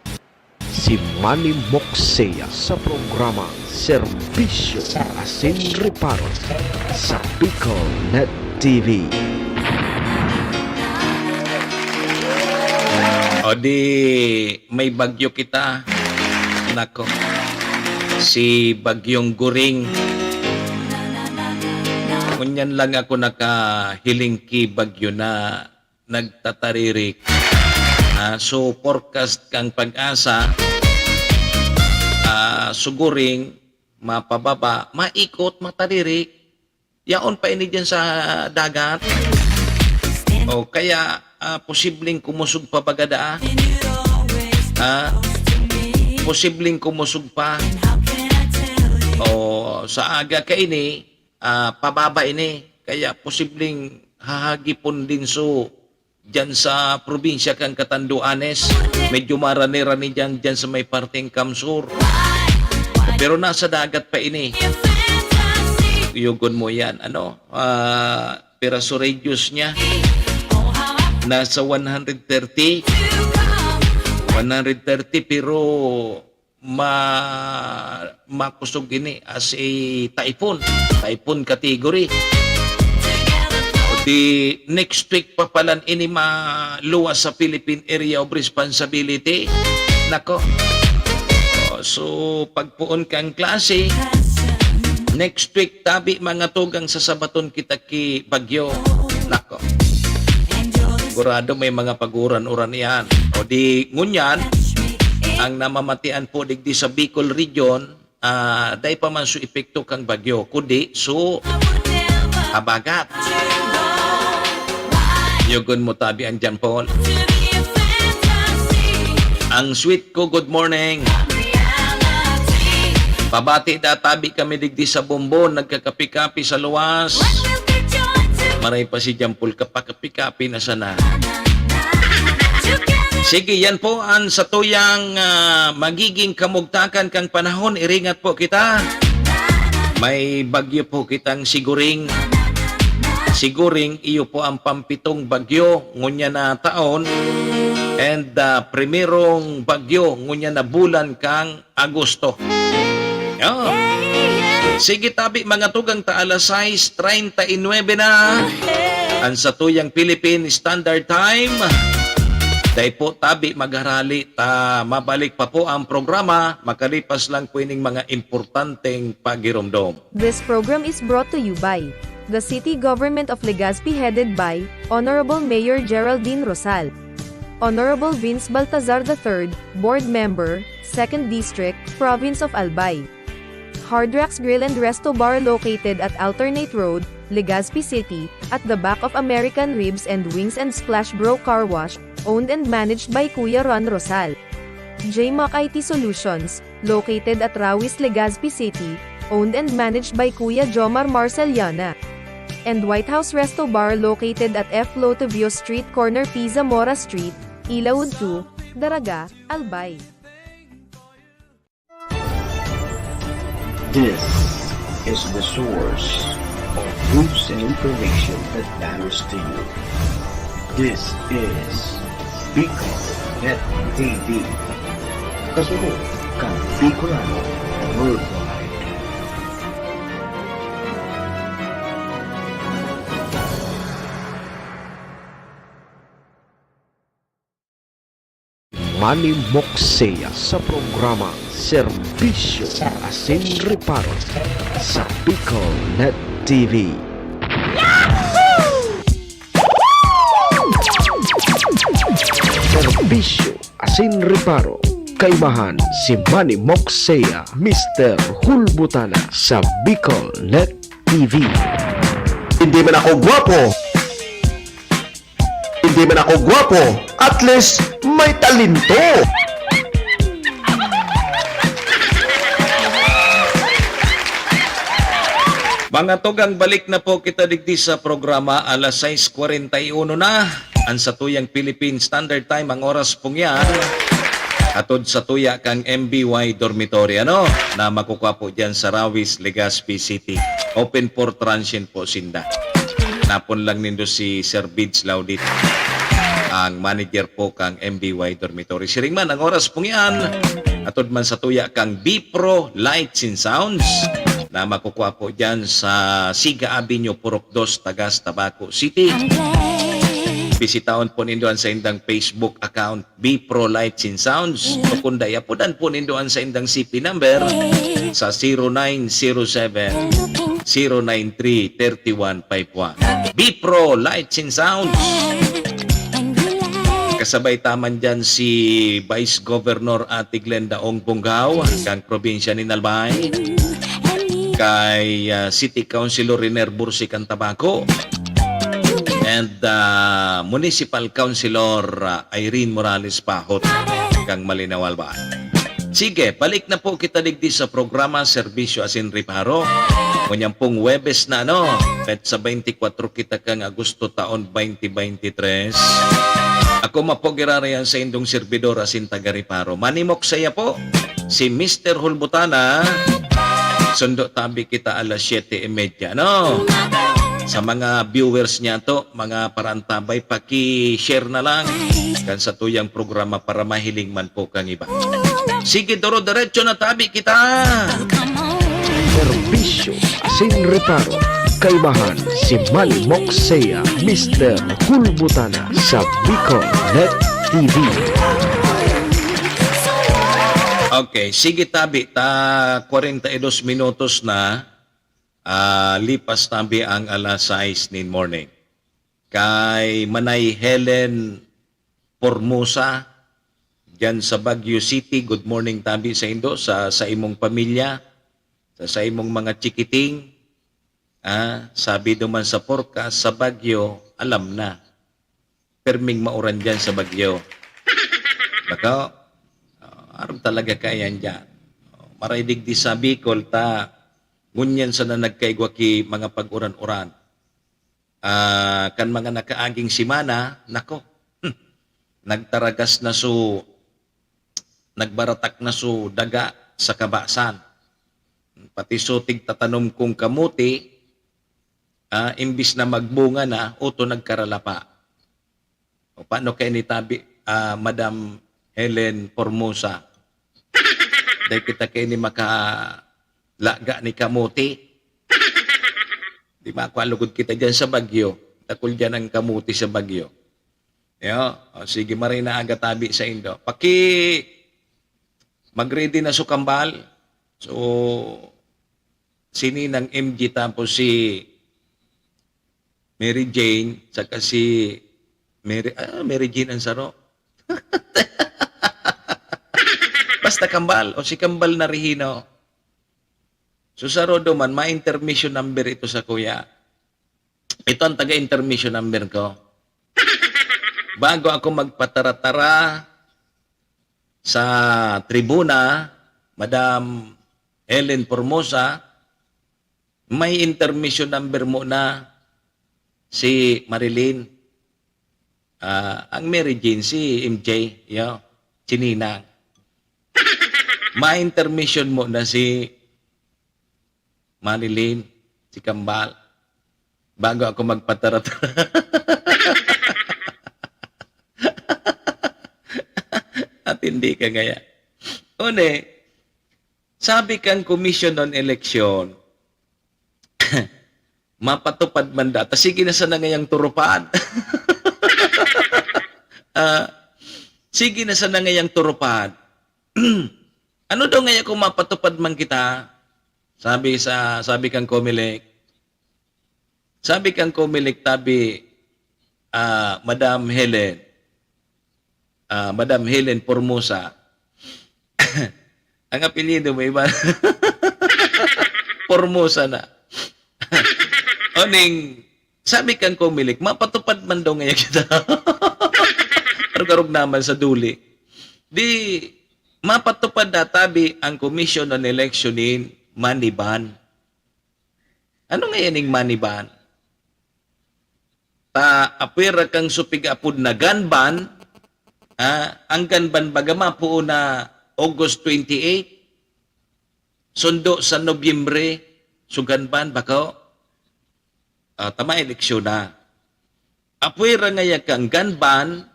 Si Manny Moxea sa programa Serbisyo asin Reparo sa Bicol Net T V. O di, may bagyo kita. Nako, si Bagyong Goring. Ngunyan lang ako nakahiling ki bagyo na nagtataririk. Ah, so, forecast kang PAGASA, ah, suguring, mapababa, maikot, mataririk. Yaon pa ini dyan sa dagat. O kaya, ah, posibleng kumusog pa bagada. Ah, posibleng kumusog pa. O sa aga kaini, ah, pababa ini. Kaya posibleng hahagipon din so dyan sa probinsya kan Catanduanes. Medyo marani-rani dyan, dyan sa may parteng Camsur. Pero nasa dagat pa ini. Yugon mo yan, ano? Ah, piraso radius niya. Nasa one hundred thirty. One hundred thirty, pero ma makusog ini as a typhoon, typhoon category. O di next week pa palan ini maluwas sa Philippine Area of Responsibility. Nako. O, so pagpoon kang klase, next week tabi mga tugang sa sabaton kita ki bagyo. Nako. Sigurado may mga paguran-uran iyan. O di ngunyan, ang namamatian po digdi sa Bicol Region, ah, dai pa man so epekto kang bagyo, kundi so habagat. Yugon mo tabi ang John Paul. Ang sweet ko, good morning. Pabati da tabi kami digdi sa Bombon, nagkakapi-kapi sa luwas. Maray pa si John Paul, kapakapi-kapi na sana. Sige, yan po ang satuyang, ah, magiging kamugtakan kang panahon. Iringat po kita. May bagyo po kitang siguring. Siguring, iyo po ang pampitong bagyo ngunya na taon. And, ah, primerong bagyo ngunya na bulan kang Agosto. Yo. Sige tabi, mga tugang, ta alas sais treinta y nuebe na. Ang satuyang Philippine Standard Time. Dai po tabi magharali ta mabalik pa po ang programa makalipas lang po ining mga importanteng pagiromdom. This program is brought to you by the City Government of Legazpi, headed by Honorable Mayor Geraldine Rosal, Honorable Vince Baltazar the third, Board Member, Second District, Province of Albay. Hard Rocks Grill and Resto Bar located at Alternate Road, Legazpi City, at the back of American Ribs and Wings and Splash Bro Car Wash, owned and managed by Kuya Ron Rosal. J Mac I T Solutions, located at Rawis, Legazpi City, owned and managed by Kuya Jomar Marceliana. And White House Resto Bar located at F Lotovio Street, corner P Zamora Street, Ilaud two, Daraga, Albay. This is the source of News and information that matters to you. This is Bicol Net T V. Kasunod kan Bicolano Worldwide. Manny Moxea sa programa Serbisyo asin Reparo sa Bicol Net T V. Serbisyo asin Reparo. Kaibahan si Manny Moxea, Mister Hulbutana sa Bicol Net T V. Hindi man ako gwapo. Hindi man ako gwapo, at least may talento. Mga tugang, balik na po kita digdi sa programa, alas sais kwarenta y uno na. Ang satuyang Philippine Standard Time, ang oras pong yan. Hatod sa tuya kang M B Y Dormitory, ano, na makukuha po dyan sa Rawis, Legazpi City. Open for transient po sinda. Hanapon lang nindo si Sir Bids Laudit, ang manager po kang M B Y Dormitory. Siring man, ang oras pong yan, hatod man sa tuya kang B Pro Lights and Sounds na makukuha po dyan sa Siga Avenue, Purok dos, Tagas, Tabaco City. Bisitahon po nindo ang saindang Facebook account, B Pro Lights and Sounds. O kung dai, apodan po nindo ang saindang C P number sa zero nine zero seven, zero nine three, thirty one five one. B Pro Lights and Sounds. Kasabay ta man dyan si Vice Governor Ate Glenda Ong Bongao, kang probinsya nin Albay. Kay, ah, City Councilor Riner Bursi kang Tabaco. And, ah, Municipal Councilor, ah, Irene Morales Pahot kang Malinao, Albay. Sige, balik na po kita digdi sa programa Serbisyo asin Reparo. Ngunyan pong Huwebes na, ano, petsa twenty-four kita kang Agosto taon twenty twenty-three. Ako man po giraray an saindong serbidor asin taga-Reparo. Manny Moxea po, si Mister Hulbutana. Sundo tabi kita alas siyete y media, no? Sa mga viewers niyato, mga paraantabay, paki-share na lang kan satuyang programa para mahiling man po kang iba. Sige, duro-diretso na tabi kita. Serbisyo asin reparo. Kaibahan si Manny Moxea, Mister Hulbutana sa Bicol Net T V. Okay, sige tabi ta, kwarenta y dos minutos na, ah, lipas tabi ang alas sais nin morning. Kay Manay Helen Formosa, diyan sa Baguio City, good morning tabi saindo, sa, sa imong pamilya, sa, sa imong mga chikiting. Ah, sabi duman sa forecast, sa Baguio, alam na. Perming mauran diyan sa Baguio. Baka, ah, arog talaga kaiyan diyan. Maray digdi sa Bicol ta, ngunyan sana nagkaigwa ki mga pag-uran-uran. Ah, kan mga nakaaging semana, nako, hmm, nagtaragas na so, nagbaratak na so daga sa kabasan. Pati so tigtatanom kong kamote, ah, imbis na magbunga na, oto nagkaralapa. O, paano kaini tabi, ah, Madam Helen Formosa? Dai kita kaini makalaga ni kamote. Di ba, kua lugod kita diyan sa Baguio. Dakul diyan ang kamote sa Baguio. Yo, o, sige, maray na aga tabi saindo. Paki, mag-ready na so kambal. So, si Ninang M G tapos si Mary Jane, saka si Mary, ah, Mary Jane ang saro. Basta kambal, o si Kambal na Regino. So, saro duman, ma-intermission number ito sa kuya. Ito ang taga-intermission number ko. Bago ako magpatara-tara sa tribuna, Madam Helen Formosa, may intermission number muna si Marilyn. Ah, ang Mary Jane, si M J, yo, si Ninang. May intermission muna si Marilyn, si Kambal. bago ako magpataratara. At hindi ka ngaya. Uni, sabi kang Commission on Election, mapatupad man data, sige na sana ngayang turupad. Ah, sige na sana ngayang turupad. Ano daw ngaya kung mapatupad man kita? Sabi sa, sabi kang Comelec, sabi kang Comelec, tabi, ah, Madam Helen, ah, Madam Helen Formosa. Ang apelyido mo, iba. Formosa na. Oning, sabi kang Comelec, mapatupad man daw ngaya kita. Arog-arog naman sa duli. Di, mapatupad na tabi ang Commission on Election in money ban. Ano nga yaning money ban? Ta, apwera kang supig apod na gun ban, ah, ang gun ban baga mapuon na August twenty-eight, sundo sa Nobyembre, so gun ban, bako? Ah, tama, eleksyon na. Apwera ngaya kang gun ban,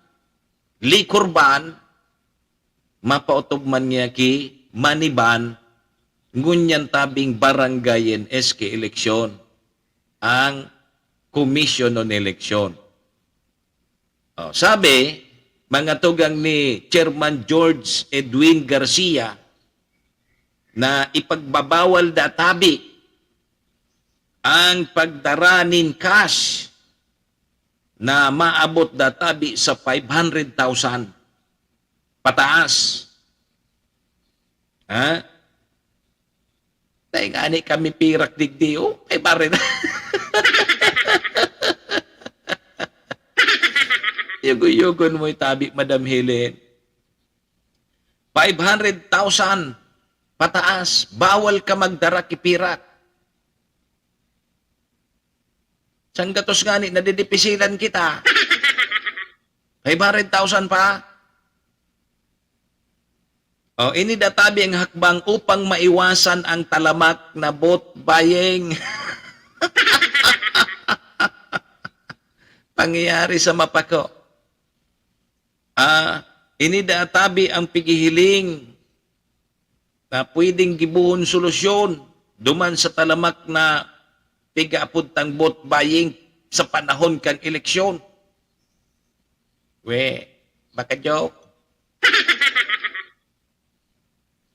liquor ban, mapaotob man niya ki money ban, ngunyan tabing barangay and S K eleksyon ang Commission on Election. Oh, sabi, mga tugang ni Chairman George Edwin Garcia na ipagbabawal da tabi ang pagdara nin cash na maabot da tabi sa five hundred thousand pataas. Ha? Dai ngani kami pirak digdi, oh, may baril. Yugo-yugon mo itabi, Madam Helen. Five hundred thousand pataas, bawal ka magdara ki pirak. Sanggatos ngani, nadidipisilan kita. Five hundred thousand pa. Oh, ini da tabi ang hakbang upang maiwasan ang talamak na vote buying. Pangyayari sa Mapako. Ah, ini da tabi ang pighihiling na pwedeng gibohon solusyon duman sa talamak na pigaapod tang vote buying sa panahon kan eleksyon. We, baka joke.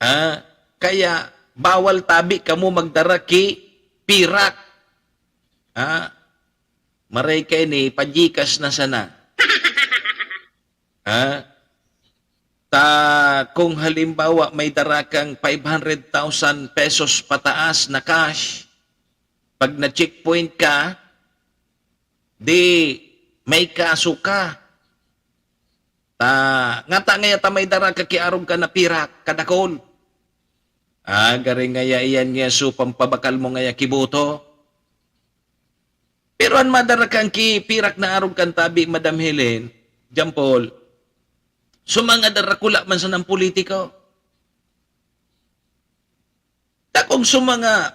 Ah, kaya bawal tabi kamo magdara ki pirak. Ah, maray kaini, pa-GCash na sana. Ah, ta kung halimbawa may dara kang five hundred thousand pesos pataas na cash, pag na-checkpoint ka, di may kaso ka. Ta, ngata ngaya ta may dara ka ki arog ka na pirak, kadakol. Ah, gari ngaya iyan ngaya so pampabakal mo ngaya ki boto. Pero an madara kan ki pirak na arog kan tabi, Madam Helen, John Paul, so mga darakula man sanang politiko. Dakong so mga,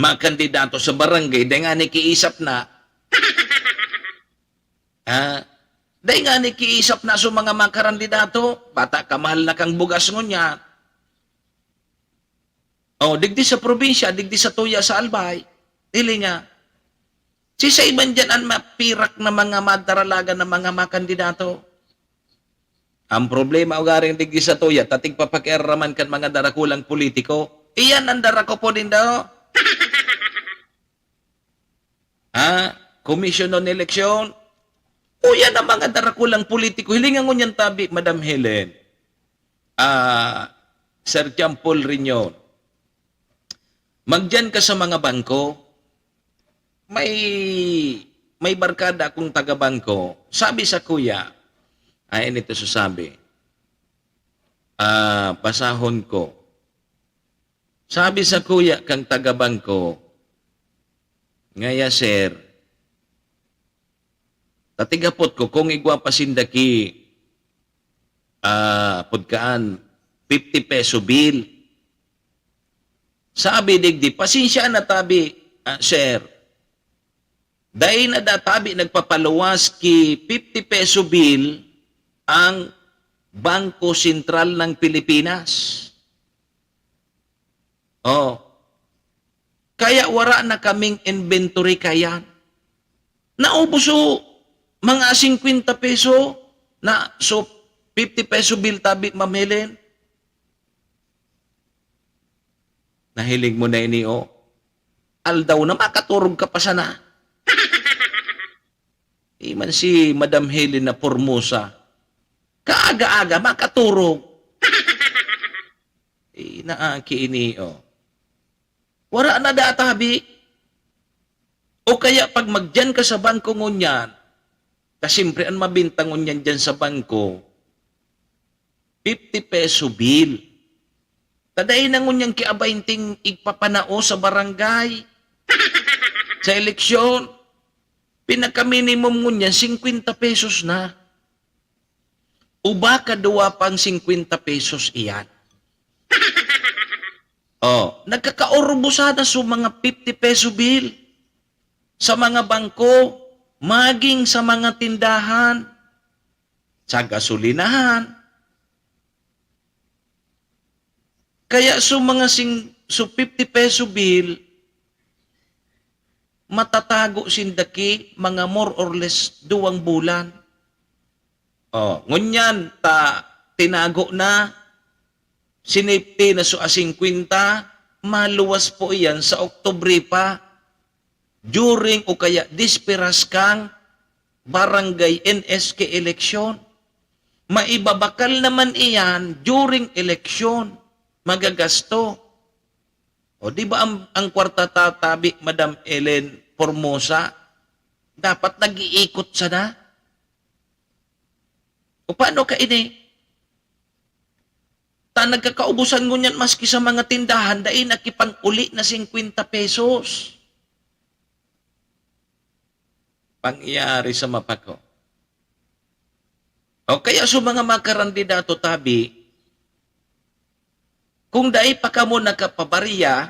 mga kandidato sa barangay, dai ngani kiisap na. Ha? Dai ngani kiisap na so mga makarandidato, bata ka mahal na kang bugas ngunyan. Oh, digdi sa probinsya, digdi sa tuya sa Albay. Dili nga. Si sa iban dyan ang mapirak na mga madaralagan na mga makandidato. Ang problema ugaring digdi sa tuya, ta tigpapakiaraman kan mga darakulang politiko. Iyan ang darako po din daw. Ha? Commission on Election? Uyan ang mga darakulang politiko. Hilingan ngunyan tabi, Madam Helen. Ah, Sir John Paul Riñon. Magdiyan ka sa mga bangko. May, may barkada akong taga-bangko. Sabi sa kuya, ay, nito sasabi. Ah, basahon ko. Sabi sa kuya kang taga-bangko, "Ngaya, sir, tatigapot ko kung igwa pa sinda ki, ah, pudkaan, fifty peso bill." Sabi digdi, "Pasensya na tabi, ah, sir. Dai na da tabi nagpapaluwas ki fifty peso bill ang Bangko Sentral ng Pilipinas. Oh. Kaya wara na kaming inventory kayan. Naubos so mga singkwenta peso na, so fifty peso bill tabi, Ma'am Helen. Nahiling mo na ini, oh. Aldaw na makaturog ka pa sana. Di man si Madam Helen na Formosa. Kaaga-aga, makaturog. Eh, naaki ini, oh. Wara na da tabi. O kaya pag magdiyan ka sa bangko ngunyan, ta siyempre an mabinta ngunyan diyan sa bangko, fifty peso bill. Ta dai na ngunyan ki abaynting igpapanao sa barangay, sa eleksyon. Pinaka-minimum ngunyan, singkwenta pesos na. O baka duwa pang singkwenta pesos iyan. Oh, nagkakaurbo sana so mga fifty peso bill sa mga bangko, maging sa mga tindahan, sa gasolinahan. Kaya so mga sing-, so fifty peso bill, matatago sinda ki mga more or less duwang bulan. Oh, ngunyan ta tinago na, sinipti na so a singkwenta, maluwas po iyan sa Oktubre pa, during o kaya desperas kang barangay N S K eleksyon. Maibabakal naman iyan during eleksyon, magagasto. O, di ba ang, ang kwarta tatabi, Madam Ellen Formosa, dapat nag-iikot sana? O paano ka ini? Ta nagkakaubusan ngunyan maski sa mga tindahan, dai nakipang-uli na singkwenta pesos. Pangyari sa mapako. O kaya sa mga makarandidato tabi, kung dai pa kamo nakapabarya,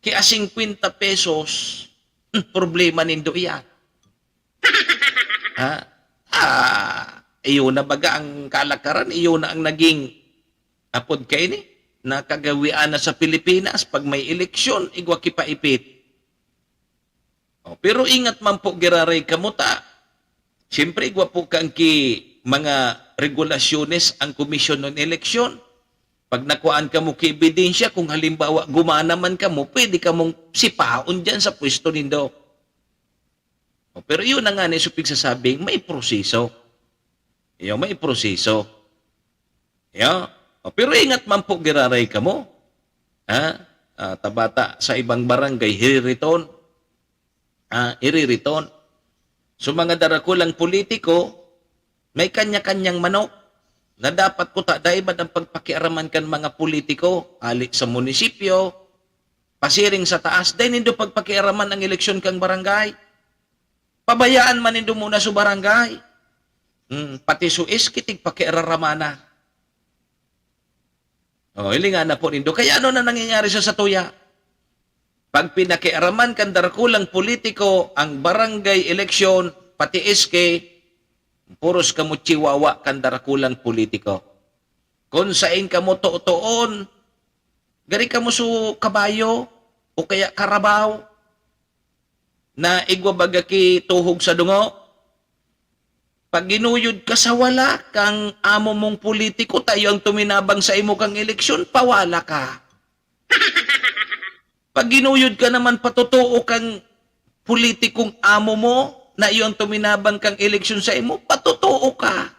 ki a singkwenta pesos, hmm, problema nindo iyan. Ha? Ah, iyo na baga ang kalakaran, iyo na ang naging apod kaini, nakagawian na sa Pilipinas, pag may eleksyon, igwa kipaipit. O, pero ingat man po giraray kamo ta. Siyempre, igwa po kan ki mga regulasyones ang Komisyon ng Eleksyon. Pag nakuhaan kamo ki ebidensya, kung halimbawa gumana man kamo, pwede kamong sipaon diyan sa pwesto nindo. O, pero iyon na nga ni so pigsasabing may proseso. Iyo, may proseso. Iyo. O, pero ingat man po giraray kamo. Ha? Ah, tabata sa ibang barangay, hiririton. Ah, iririton. So, mga darakulang politiko, may kanya-kanyang manok na dapat kuta dai man ang pagpakiaraman kan mga politiko, ali sa munisipyo, pasiring sa taas, dai nindo pagpakiaraman ang eleksyon kang barangay. Pabayaan man nindo muna so barangay. Hmm, pati so S K tigpakiaraman na. Oh, hilinga na po nindo. Kaya ano na nangyayari sa satuya? Pag pinakiaraman kan darakulang politiko ang barangay eleksyon, pati S K, puros kamo chiwawa kan darakulang politiko. Kung sain kamo totoon, gari kamo so kabayo o kaya karabaw na igwa baga ki tuhog sa dungo. Pag ginuyod ka sa wala kang amo mong politiko, ta iyo ang tuminabang sa imo kang eleksyon, pawala ka. Pag ginuyod ka naman patotoo kang politikong amo mo, na iyo ang tuminabang kang eleksyon sa imo, patotoo ka.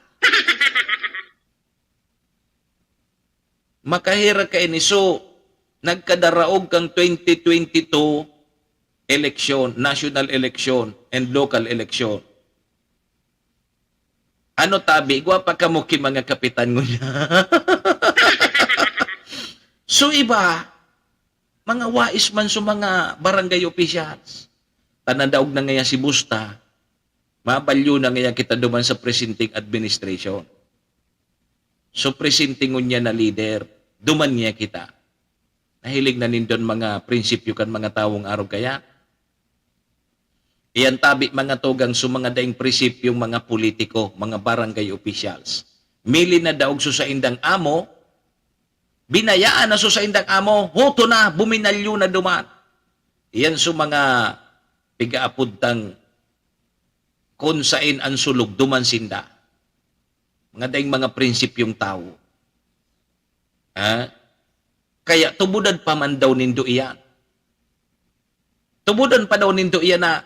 Makaherak kaini. So, nagkadaraog kang twenty twenty-two eleksyon, national eleksyon, and local eleksyon. Ano tabi, igwa pa kamo ki mga kapitan ngunyan. So, iba, mga wais man so mga barangay officials. Ta nadaog na ngaya si Busta, mabalyo na ngaya kita duman sa presenting administration. So, presente ngunyan na leader, duman ngaya kita. Nahiling na nindon mga prinsipyo kan mga tawong arog kaya? Iyan tabi, mga tugang, sa mga daing prinsipyong mga politiko, mga barangay officials. Mili na daog sa saindang amo, binayaan na sa saindang amo, huto na, buminalyo na duman. Iyan sa mga pigaapod tang kun sain an sulog duman sinda. Mga daing mga prinsipyong tawo. Ha? Kaya tubudan pa man daw nindo iyan. Tubudan pa daw nindo iyan na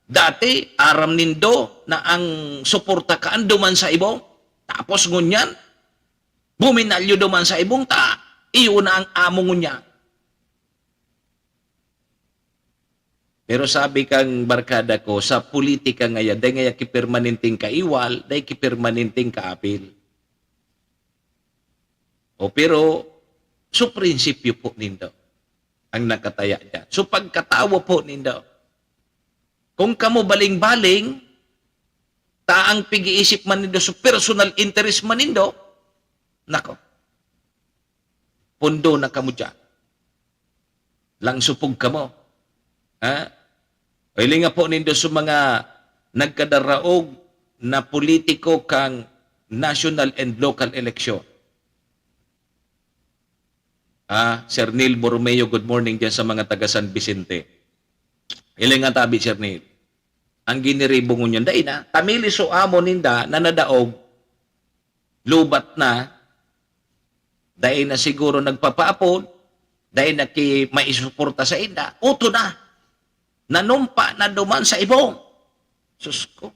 dati, aram nindo na ang suporta kaan duman sa ibong. Tapos ngunyan, buminalyo duman sa ibong ta, iyo na ang amo ngunyan. Pero sabi kang barkada ko, sa politika ngaya, dai ngaya ki permanenteng kaiwal, dai ki permanenteng kaapil. O, pero, so prinsipyo po nindo ang nakataya diyan. So pagkatawo po nindo, kung kamo baling-baling, ta ang pig-iisip man nindo, so personal interest man nindo, nako, pundo na kamo diyan. Langsopog kamo. Ha? O, hilinga po nindo sa mga nagkadaraog na politiko kang national and local election. Ah, Sir Neil Borromeo, good morning diyan sa mga taga San Vicente. Hilinga tabi, Sir Neil. Ang giniribo ngunyan, dai na. Tamili so amo ninda na nadaog, lubat na, dai na siguro nagpapaapod, dai na ki maisuporta sa inda, uto na. Nanumpa na duman sa ibong. Sus ko.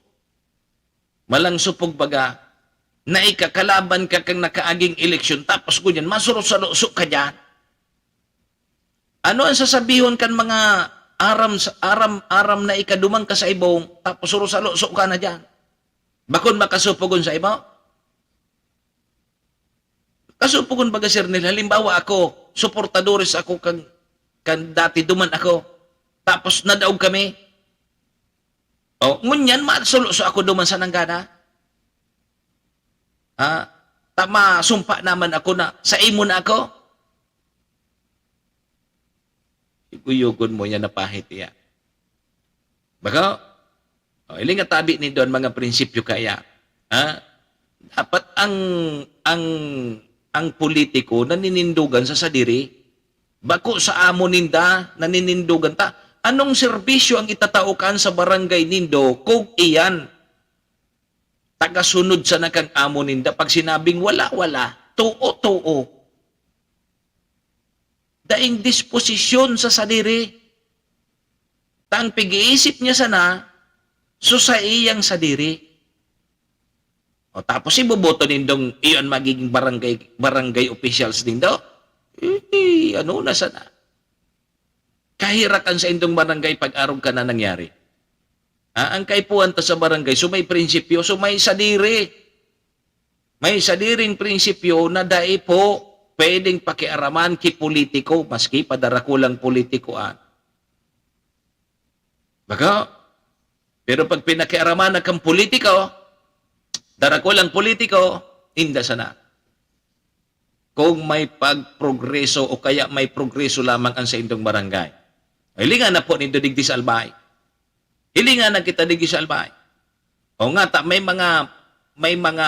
Malang supog baga, na ikakalaban ka kang nakaaging eleksyon, tapos ngunyan, masurot-saluso ka diyan. Ano ang sasabihon kan mga aram sa, aram, aram na ikaduman ka sa ibong, tapos surot-saluso ka na diyan? Bakon makasupogon sa iba? Kasupogon baga, Sir Nel, halimbawa ako, suportadores ako kan, kan dati duman ako. Tapos nadaog kami. O, ngunyan, masuloso ako duman sa nanggana. Ha? Ta masumpa naman ako na sa imo na ako. Iguyogon mo yan na pahit iya. Baka, o, iling tabi nindo an mga prinsipyo kaya. Ha? Dapat ang, ang, ang politiko naninindogan sa sadiri. Bako sa amo ninda, naninindogan ta. Anong serbisyo ang itatao kan sa barangay nindo kung iyan tagasunod sana kan amo ninda? Pag sinabing wala, wala. Too, too. Daing disposisyon sa sadiri. Ta ang pig-iisip niya sana, so sa iyang sadiri. O, tapos iboboto nindong iyon magiging barangay, barangay officials nindo? Eh, ano na sana? Kaherak an saindong barangay pag-arog kan nangyari. Ah, ang kaipuhan ta sa barangay, so may prinsipyo, so may sadiri. May sadiring prinsipyo na dai po pwedeng pakiaraman ki politiko, maski pa darakulang politiko an. Bako? Pero pag pinakiaraman na kang politiko, darakulang politiko, inda sana. Kung may pagprogreso o kaya may progreso lamang ang saindong barangay. Hilingan na po nindo digdi sa Albay. Hilingan na kita digdi sa Albay. O nga ta, may mga, may mga,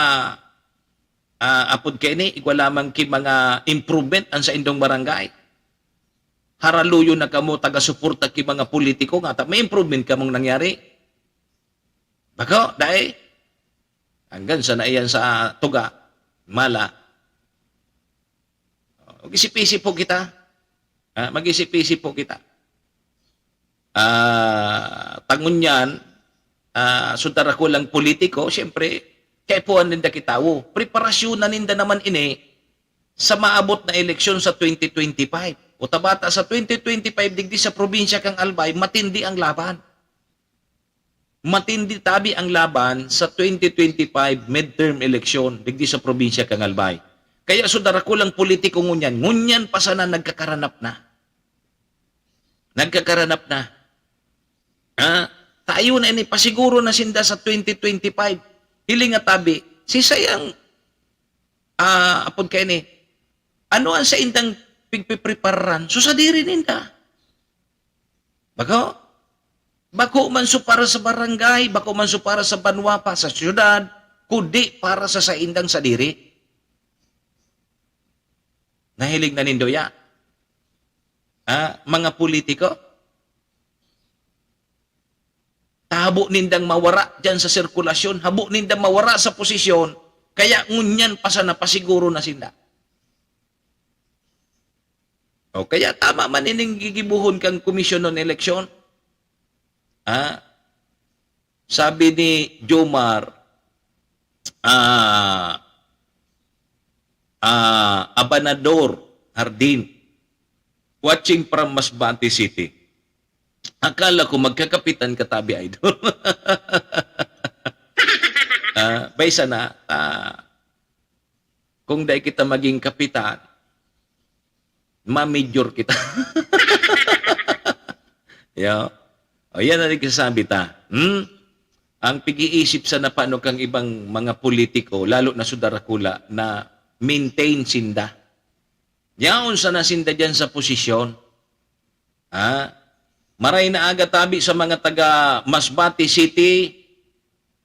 ah, apod kaini, igwa lamang ki mga improvement ang saindong barangay. Haraluyon na kamo, taga-suporta ki mga politiko, nga ta, may improvement kamong nangyari. Bako, dai? Hanggang sa naiyan sa tuga, mala. Mag-isip-isip po kita. Ah, mag-isip-isip po kita. Ah, tangon yan, ah, so darakulang politiko, siyempre, kaipuhan ninda ki tawo. Preparasyon na ninda naman ini sa maabot na eleksyon sa twenty twenty-five. O tabata sa twenty twenty-five, digdi sa probinsya kang Albay, matindi ang laban. Matindi tabi ang laban sa twenty twenty-five midterm election digdi sa probinsya kang Albay. Kaya so darakulang politiko ngunyan, ngunyan pa sana nagkakaranap na. Nagkakaranap na. Ah, tayo na ini, pasiguro na sinda sa twenty twenty-five. Hiling nga tabi, si sayang, ah, apod kaini, ano ang saindang pigpiprepararan? So, sadiri ninda. Bako? Bako man so para sa barangay, bako man so para sa banwa pa, sa syudad, kundi para sa saindang sadiri. Nahiling na nindo ya? Ah, mga politiko? Ta habo nindang mawara diyan sa sirkulasyon, habo nindang mawara sa posisyon, kaya ngunyan pa sana pasiguro na sinda. O kaya tama man ining gigibohon kan Commission on Election. Ah, sabi ni Jomar, ah, ah, Abanador Hardin, watching from Masbate City. Akala ko magkakapitan ka tabi, idol. Ah, bay sana, ah, kung dai kita maging kapitan, ma-major kita. Yo. O, yan ang nagsasabi ta. Hmm? Ang pag-iisip sana paano kang ibang mga politiko, lalo na sa darakula, na maintain sinda. Yaon sana sinda diyan sa posisyon. Ha? Maray na aga tabi sa mga taga Masbate City,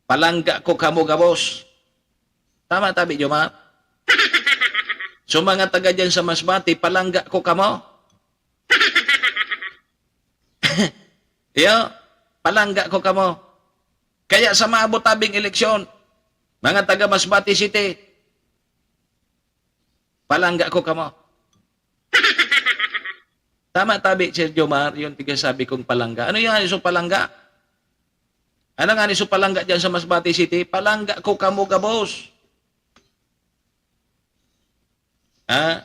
palangga ko kamo gabos. Tama tabi, Jomar? So, mga taga diyan sa Masbate, palangga ko kamo. Iyo, palangga ko kamo. Kaya sa maabot tabing eleksyon, mga taga Masbate City, palangga ko kamo. Tama tabi, Sir Jomar, yung tiga sabi kong palangga. Ano yung iso palangga? Ano nga ni so palangga diyan sa Masbate City? Palangga ko kamo gabos. Ha?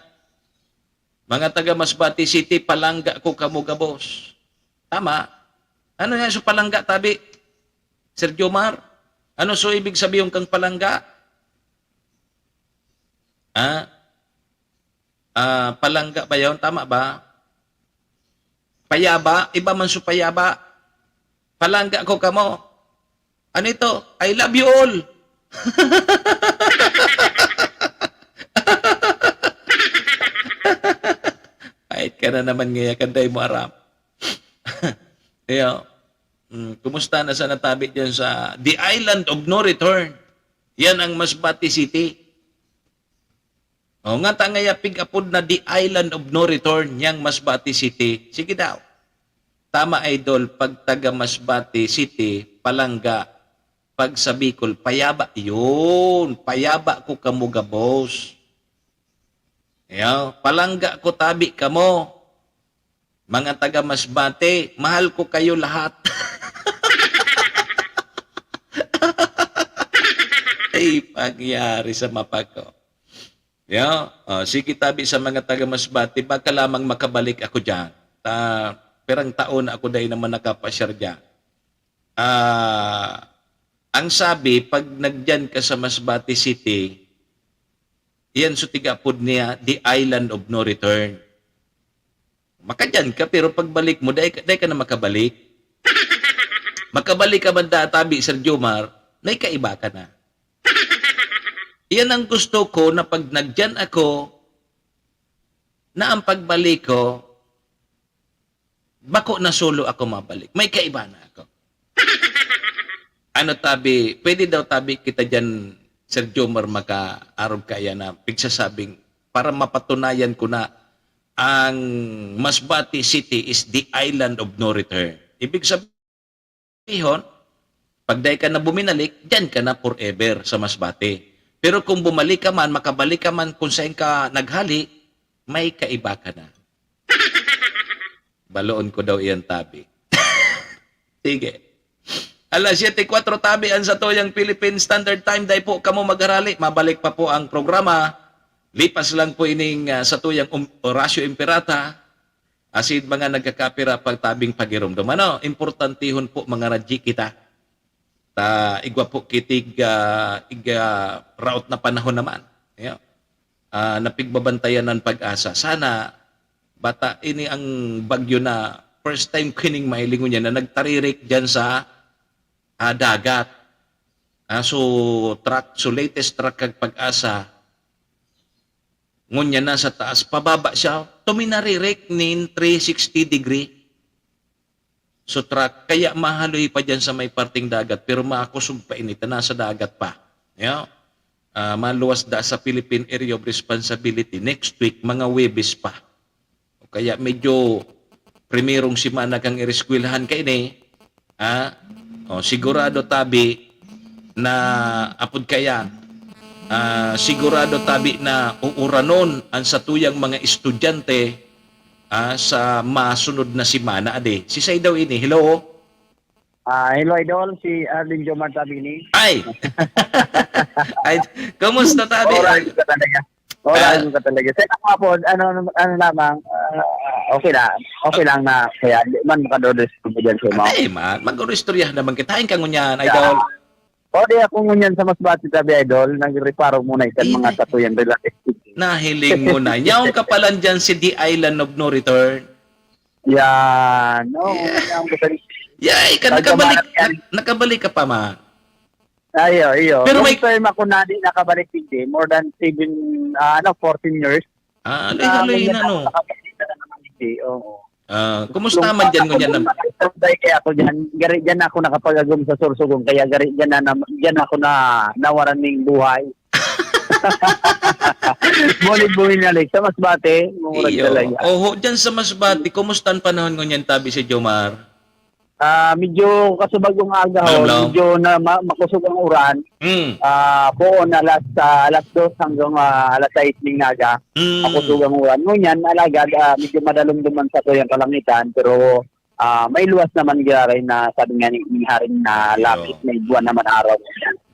Mga taga Masbate City, palangga ko kamo gabos. Tama? Ano nga so palangga tabi? Sir Jomar, ano so ibig sabihin kang palangga? Ha? Ah, palangga ba yon? Tama ba? Payaba? Iba man so payaba. Palangga ko kamo. Ano ito? I love you all. Pait ka na naman ngaya, kanday mo aram. Iyo. Mm, kumusta na sana tabi diyan sa the island of no return? Yan ang Masbate City. O, nga ta ngaya pig-apod na the island of no return, yang Masbate City. Sige daw. Tama, idol, pag taga Masbate City, palangga. Pag sa Bicol, payaba. Yun, payaba ko kamo gabos. Yo, palangga ko tabi kamo. Mga taga Masbate, mahal ko kayo lahat. Ay, pangyari sa mapa ko. Yo, oh, sige tabi sa mga taga Masbate, baka lamang makabalik ako diyan. Ta, pirang taon na ako dai naman nakapasyar diyan. Ah, ang sabi, pag nagdiyan ka sa Masbate City, iyan so tig-apod niya, the island of no return. Makadiyan ka, pero pagbalik mo, dai ka, dai ka na makabalik. Makabalik ka man da, tabi, Sir Jomar, may kaiba ka na. Iyan ang gusto ko na pag nagdiyan ako, na ang pagbalik ko, bako na solo ako mabalik. May kaiba na ako. Ano tabi, pwede daw tabi kita diyan, Sir Jomar, makaarog kaya na pigsasabing, para mapatunayan ko na ang Masbate City is the island of no return. Ibig sabihin, pag dai ka na buminalik, diyan ka na forever sa Masbate. Pero kung bumalik ka man, makabalik ka man kung saan ka naghali, may kaiba ka na. Baloon ko daw iyan tabi. Sige. Alas siyete kwatro tabi ang satuyang Philippine Standard Time. Dai po kamo magharali. Mabalik pa po ang programa. Lipas lang po ining, ah, satuyang um-, Orasyo Imperata. Asin mga nagkakapira pagtabing pagiromdom. Ano? Importantehon po, mga radyi kita. Ta, igwa po kitig, ah, ig, ah, raot na panahon naman. Ayan. Ah, napigbabantayan ng Pag-asa. Sana, bata, ini ang bagyo na first time ko ining mahilingon niya na nagtaririk dyan sa, ah, dagat. Ah, so, track, so latest track kag Pag-asa, ngunyan na sa taas, pababa siya, tuminaririk nin three sixty degree. So, truck, kaya mahaloy pa diyan sa may parteng dagat, pero makusog pa ini, ta nasa dagat pa. Yeah? Ah, maluwas da sa Philippine Area of Responsibility. Next week, mga Huwebes pa. O kaya medyo primerong semana kan ereskwelahan kaini, ah, o, sigurado tabi na, apod kaya, ah, sigurado tabi na uuranon an satuyang mga estudyante, ah, sa masunod na semana, adi. Sisay daw ini? Hello? Ah, hello, Idol. Si Arlene Jomar Tabini. Ay! Ay, kumusta, Tabi? Oras ka talaga. Oras Ah. ka talaga. Sa mga po, ano, ano, ano lamang, ah, okay lang. Okay lang na kaya di man makadodres ko dyan sa mga Ay, man. Mag-istorya naman kita. Hain ka ngunyan, Yeah. Idol. O, di ako ngunyan sa Masbate, Tabi, Idol. Nagreparo muna itong Hindi. mga satuyan relative. Nahiling mo na. Yaon ka pala dyan si The Island of No Return. Yan. Oo, Yeah. yan, kasi Yay! Ka, Pag nakabalik, umakyat yan. nak-, nakabalik ka pa man. Ayo, iyo. Pero Long may term ako na di nakabalik digdi. More than seven, ah, ano, fourteen years. Ah, Ah, haloy-haloy ngunyan na, ako no? nakabalik na naman digdi. Oo. Ah, kumusta Long man dyan, ako ngunyan din na? nakapagtambay kaya ako dyan. Gari dyan ako nakapag-agom sa Sorsogon. Kaya gari dyan na, na, dyan ako na nawaran ng buhay. Bulig-bulig na, Alex. Sa Masbate, murag Iyo. talaga. Oho, dyan sa Masbate, kumusta ang panahon ngunyan, Tabi, si Jomar? Ah, medyo kasubag yung aga, ho. Malamlaw. Medyo na ma-, makusog ang uran. Mm. Ah, poon alas, ah, alas dos hanggang, ah, alas sais ning aga. Mm. Makusog ang uran. Ngunyan, alagad, ah, medyo madalumduman sa tuyang kalangitan, pero, ah, may luwas naman giraray na sabi nga ni, ni Haring na Iyo. lapis, may buwan naman araw.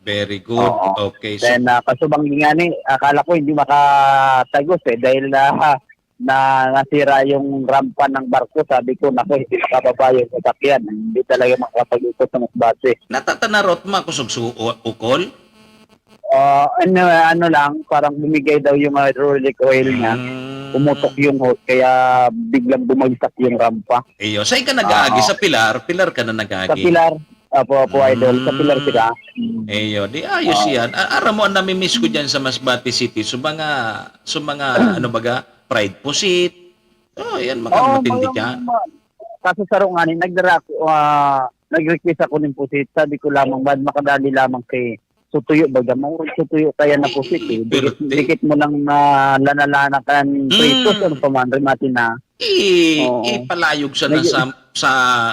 Very good. Oo. Okay, so Then, ah, kasubang nga ni, akala ko hindi makatagos eh, dahil, ah, na nasira yung rampa ng barko. Sabi ko, "Naku, hindi makababa yung sasakyan. Hindi talaga makakapag-ikot sa Masbate." Natatanan rot makusog su-, u-, ukol? Ah, ano, ano lang, parang bumigay daw yung hydraulic oil niya. Hmm. Pumutok yung hose, kaya biglang bumagsak yung rampa. Iyo, saan ka nag-aagi? Oo. Sa pilar? Pilar ka na nag-aagi? Sa pilar. Apo, apo, idol. Sa pilar Hmm. sila. Hmm. Iyo, di ayos Oo. yan. A-, aram mo, ang namimiss ko dyan sa Masbate City. So, mga, so, mga, ano baga, fried pusit. Oh, yan, mga Oo, matindi mga, dyan. mga, kaso saro nga ni, nagdara ako, ah, nag-request ako ng pusit. Sabi ko lamang, "Bad, makadali lamang kay sutuyo baga." Maurag sutuyo kaya na pusit, eh. Dikit, Perte. dikit mo lang na lana-lana kan Mm. pritos, ano pa man, remate na. I-, Oo. ipalayog sana Medyo sa, sa,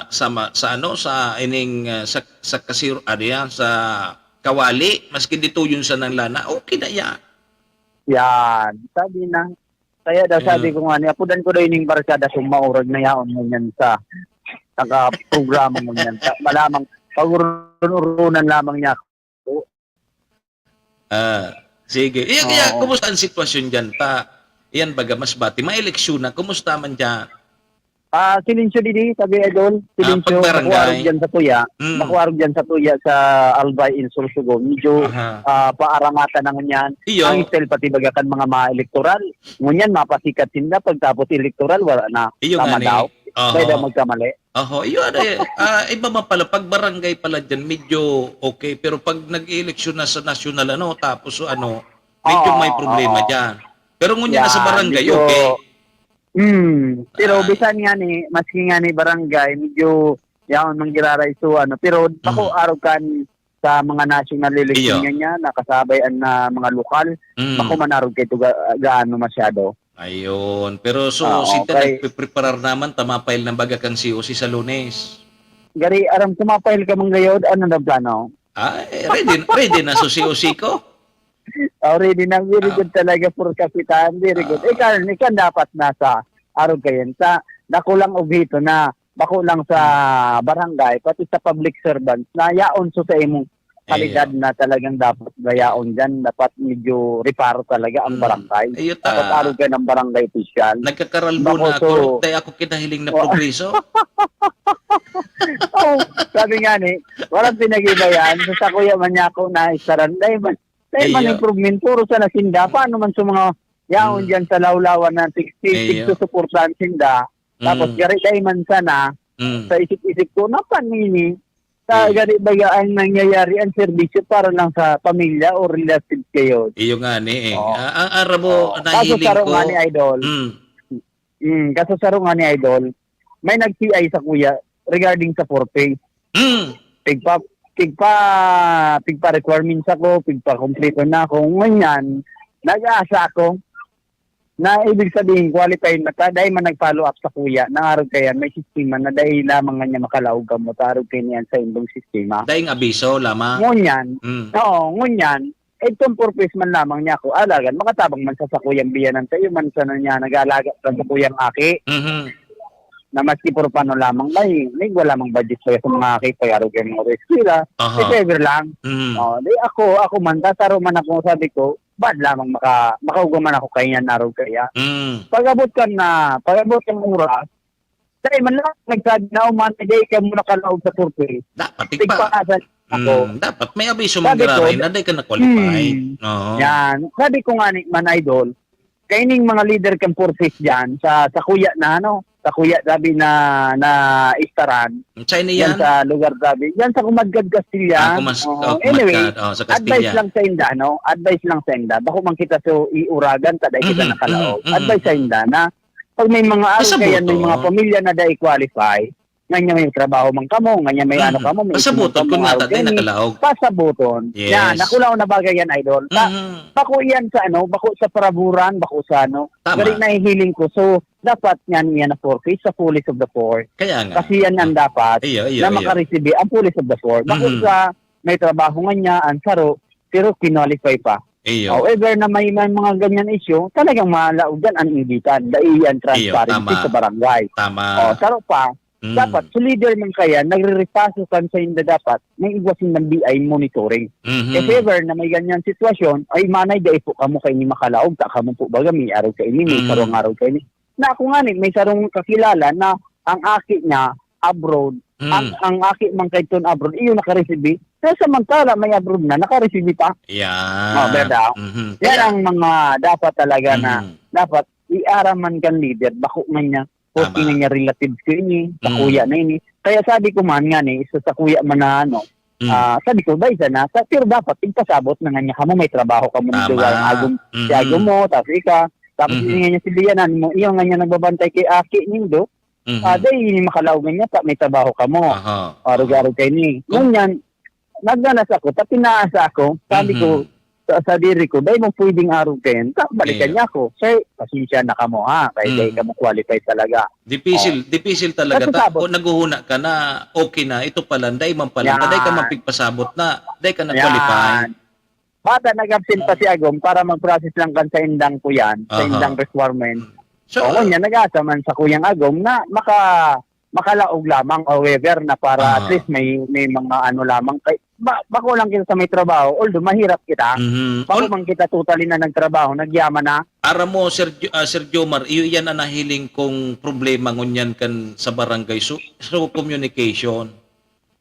sa ma-, sa ano, sa ining, ah, sa, sa kasir-, ano yan, sa kawali, maski dituyon sa nang lana, okay na yan. Yan. Sabi na. Kaya daw, sabi Ayun. ko nga, ni apodan ko daw ining barkada kung maurag na yaon ngunyan sa nakaprograma ngunyan. Sa, malamang, pag-urunan lamang niya ako. Ah, sige. Iya, kaya, Oo. kumusta ang sitwasyon dyan? Ta, yan baga, Masbate. May eleksyon na. Kumusta man dyan? Ah, silensyo didi, sabi, Idol. Ah, Silensyo, pag barangay. Makuarog dyan sa tuya. Mm. Makuarog dyan sa tuya sa Albay, in Sorsogon. Medyo, Aha. ah, paaramatan na ngunyan. Iyo. Ang style pati baga kan mga, mga elektoral. Ngunyan, mapasikat sinda. Pagtapos elektoral, wala na. Iyo Tama nga ni. daw. Oho. Kaya daw magkamali. Oho, iyo, ano eh, ah, iba man pala. Pag barangay pala dyan, medyo okay. Pero pag nag-eleksyon na sa nasyonal, ano, tapos, ano, medyo Oo, may problema oo. dyan. Pero ngunyan na sa Yan, barangay, medyo okay. Hmm, pero Ah. bisan nga ni, maski nga ni barangay, medyo yaon manggiraray so ano, pero bako Mm. arog kan sa mga national election Iyo. niya, niya, nakasabay an, ah, mga lokal, Mm. bako man arog kay tuga-, gaano masyado. Ayun. Pero so, Ah, sinta okay. nagpipreparar naman, ta mapail na baga kang C O C sa Lunes? Gari, aram ko mapail ka man gayod, ano na plano? Ay, ready, ready na so C O C ko. Oh, ready na, very Ah. good talaga for Kapitan. Very good. Ah. Ikaw, ikaw dapat nasa arog kayan. Sa, dako lang obheto na, bako lang sa Hmm. barangay, pati sa public servants, na yaon so sa imong kalidad Iyo. na talagang dapat gayaon dyan. Dapat medyo reparo talaga ang Hmm. barangay. Iyo ta. Dapat arog kayo ng barangay official. Nagkakaralbo Bako na ako, so tay ako kinahiling na Oh. progreso. Oh, sabi nga ni, walang pinag-iba yan. Sa, sa kuya man niya ako na isaran, dahil man, Dahil man Iyo. improvement, puro sa nasinda. Paano man sa mga yaon Mm. dyan sa lawlawan na tig-, tig-, Iyo. tigsusuportahan sinda? Tapos Mm. gari dahil man sana, Mm. sa isip-isip ko, napanini, sa Mm. gari baga ang nangyayari, ang serbisyo para lang sa pamilya o relative kayo. Iyo nga ni eh. Oo. Ah, ang arabo, Oo. Kaso nahiling saro ko. nga ni Idol. Mm. Mm, kaso saro nga ni Idol. May nag-C I sa kuya. regarding sa four phase. Mm. Pigpa, pigpa, pigpa-requirements ako, pigpa-kompleto na ako. Ngunyan, nag-aasa ako na ibig sabihin, qualified na ta, dahil man nag-follow up sa kuya, na arog kaya may sistema na dahil lamang nga niya makalaog kamo, ta arog kayo niyan sa indong sistema. Daing abiso lamang. Ngunyan, Mm. oo, ngunyan, itong purpose man lamang niya ako, alagan, makatabang man sa sakuyang biyanan tayo, man sana niya nag-aalaga sa sakuyang aki. Mhm. Na maski puro pano lamang kay, may wala mang budget pa sa mga aki, pag-arog kayo mga eskwela, Aha. if ever lang. Mhm. Oh, di ako, ako man, tataro man ako, sabi ko, bad lamang maka-, makauga man ako kaya niyan, arog kaya. Mm. Pag-abot kan na, pag-abot kan oras, dahil man lang nagsabi na, "Oh, man, dahil ka muna kalaog sa kurso eh." Dapat, tigpa-, Tigpaasan ako. Mm, dapat may abiso man Sabi ko, giraray na dahil ka na-qualified. Hmm. Oo. Yan. Sabi ko nga ni, man, idol, kaining mga leader kan forces dyan, sa, sa kuya na, ano, sa kuya, sabi na, na istaran, Sa ini yan yan? sa lugar, sabi, yan sa Kumadkad, Castilla. Ah, kumas-, Oo. oh, Anyway, Kumadkad. Oh, sa advice Castilla. lang sa inda, no? Advice lang sa inda. Bako man kita so iuragan, ta dahil kita Mhm, nakalaog. mhm, mhm, Advice sa mhm. inda na pag may mga Pasaboton. arog kayan, may mga pamilya na dai qualify, nga niya may trabaho man kamo, nga niya may ano Mhm. kamo, may Pasaboton isimang kamo, kung nata arog dai kaini, nakalaog. pasaboton. Yes. Yan, nakulaw na bagay yan, idol. Ta-, Mhm. bako yan sa ano, bako sa paraburan, bako sa ano. Tama. Gari nahihiling ko. So, dapat nga niya na four phase sa fullest of the four. Kaya nga. Kasi yan ang Ah. dapat Iyo, iyo, na iyo. makaresibi ang fullest of the four. Bako Mhm. sa may trabaho nga niya, ang saro, pero kinwalify pa. Iyo. However, na may, may mga ganyan issue, talagang malaog yan ang inggitan. Dai ang Iyo, transparency tama. sa barangay. Tama. O, saro pa, Mm. dapat, sa leader man kaya, nagre-repaso kan sa inda dapat, may igwa sindang B I monitoring. Mhm. If ever na may ganyan sitwasyon, ay manay, dai po kamo kaini makalaog, ta kamo po baga, may arog kaini, may Mm. sarong arog kaini. Na ako nga ni, may sarong kakilala na ang aki niya, abroad, Mm. ang, ang aki man kay ton abroad, iyo nakaresibi. Pero samantala, may abroad na, nakaresibi pa. Yan. Oh, beda. Mhm. Yan Kaya ang mga dapat talaga na, Mhm. dapat iaraman kan leader, bako man niya, Tama. okay na niya relatives ko ini, sa Mm. kuya na ini. Kaya sabi ko man nga ni, isa sa kuya man na ano, Mm. ah, sabi ko, "Ba, isa na, sa, pero dapat, igpasabot na nga niya kamo, may trabaho kamo Tama. dito, ang agom, si Mhm. agom mo, tapos ika, tapos Mhm. yun nga niya, si Lianan mo, iyo nga niya nagbabantay kay aki nindo, Mhm. ah, dai ini makalaog nga niya, ta may trabaho kamo." Aha. Arog-arog kayo ni. Kung Ngunyan, nagdanas ako, ta pinaasa ako, sabi ko, Mhm. sa, sa diri ko, "Dai mo pwedeng arog kayan, ta balikan Iya. niya ako. Sir, pasensya na kamo ha, kay dai Mhm. kamo qualified talaga." Dipisil, Oh. dipisil talaga ta. Pasasabot. Kung naghuhuna ka na, okay na, ito pala, dai man pala, ta dai ka Yan. mapigpasabot na, dai ka na-qualify. Yan. Bata nag-absent pa Mm. si Agom para mag-process lang kan sa indang kuyan, sa Aha. indang requirement. Mm. So, Oo, niya, nag-asa man sa kuyang Agom na maka-, makalaog lamang, however, na para at Aha. least may, may mga ano lamang. Kay, ba, bako lang kita sa may trabaho, although mahirap kita, Mhm. bako Al- man kita totally na nagtrabaho, nagyaman na. Aram mo, Sir Jo-, ah, Sir Jomar, iyo yan ang nahiling kong problema ngunyan kan sa barangay. So, so communication.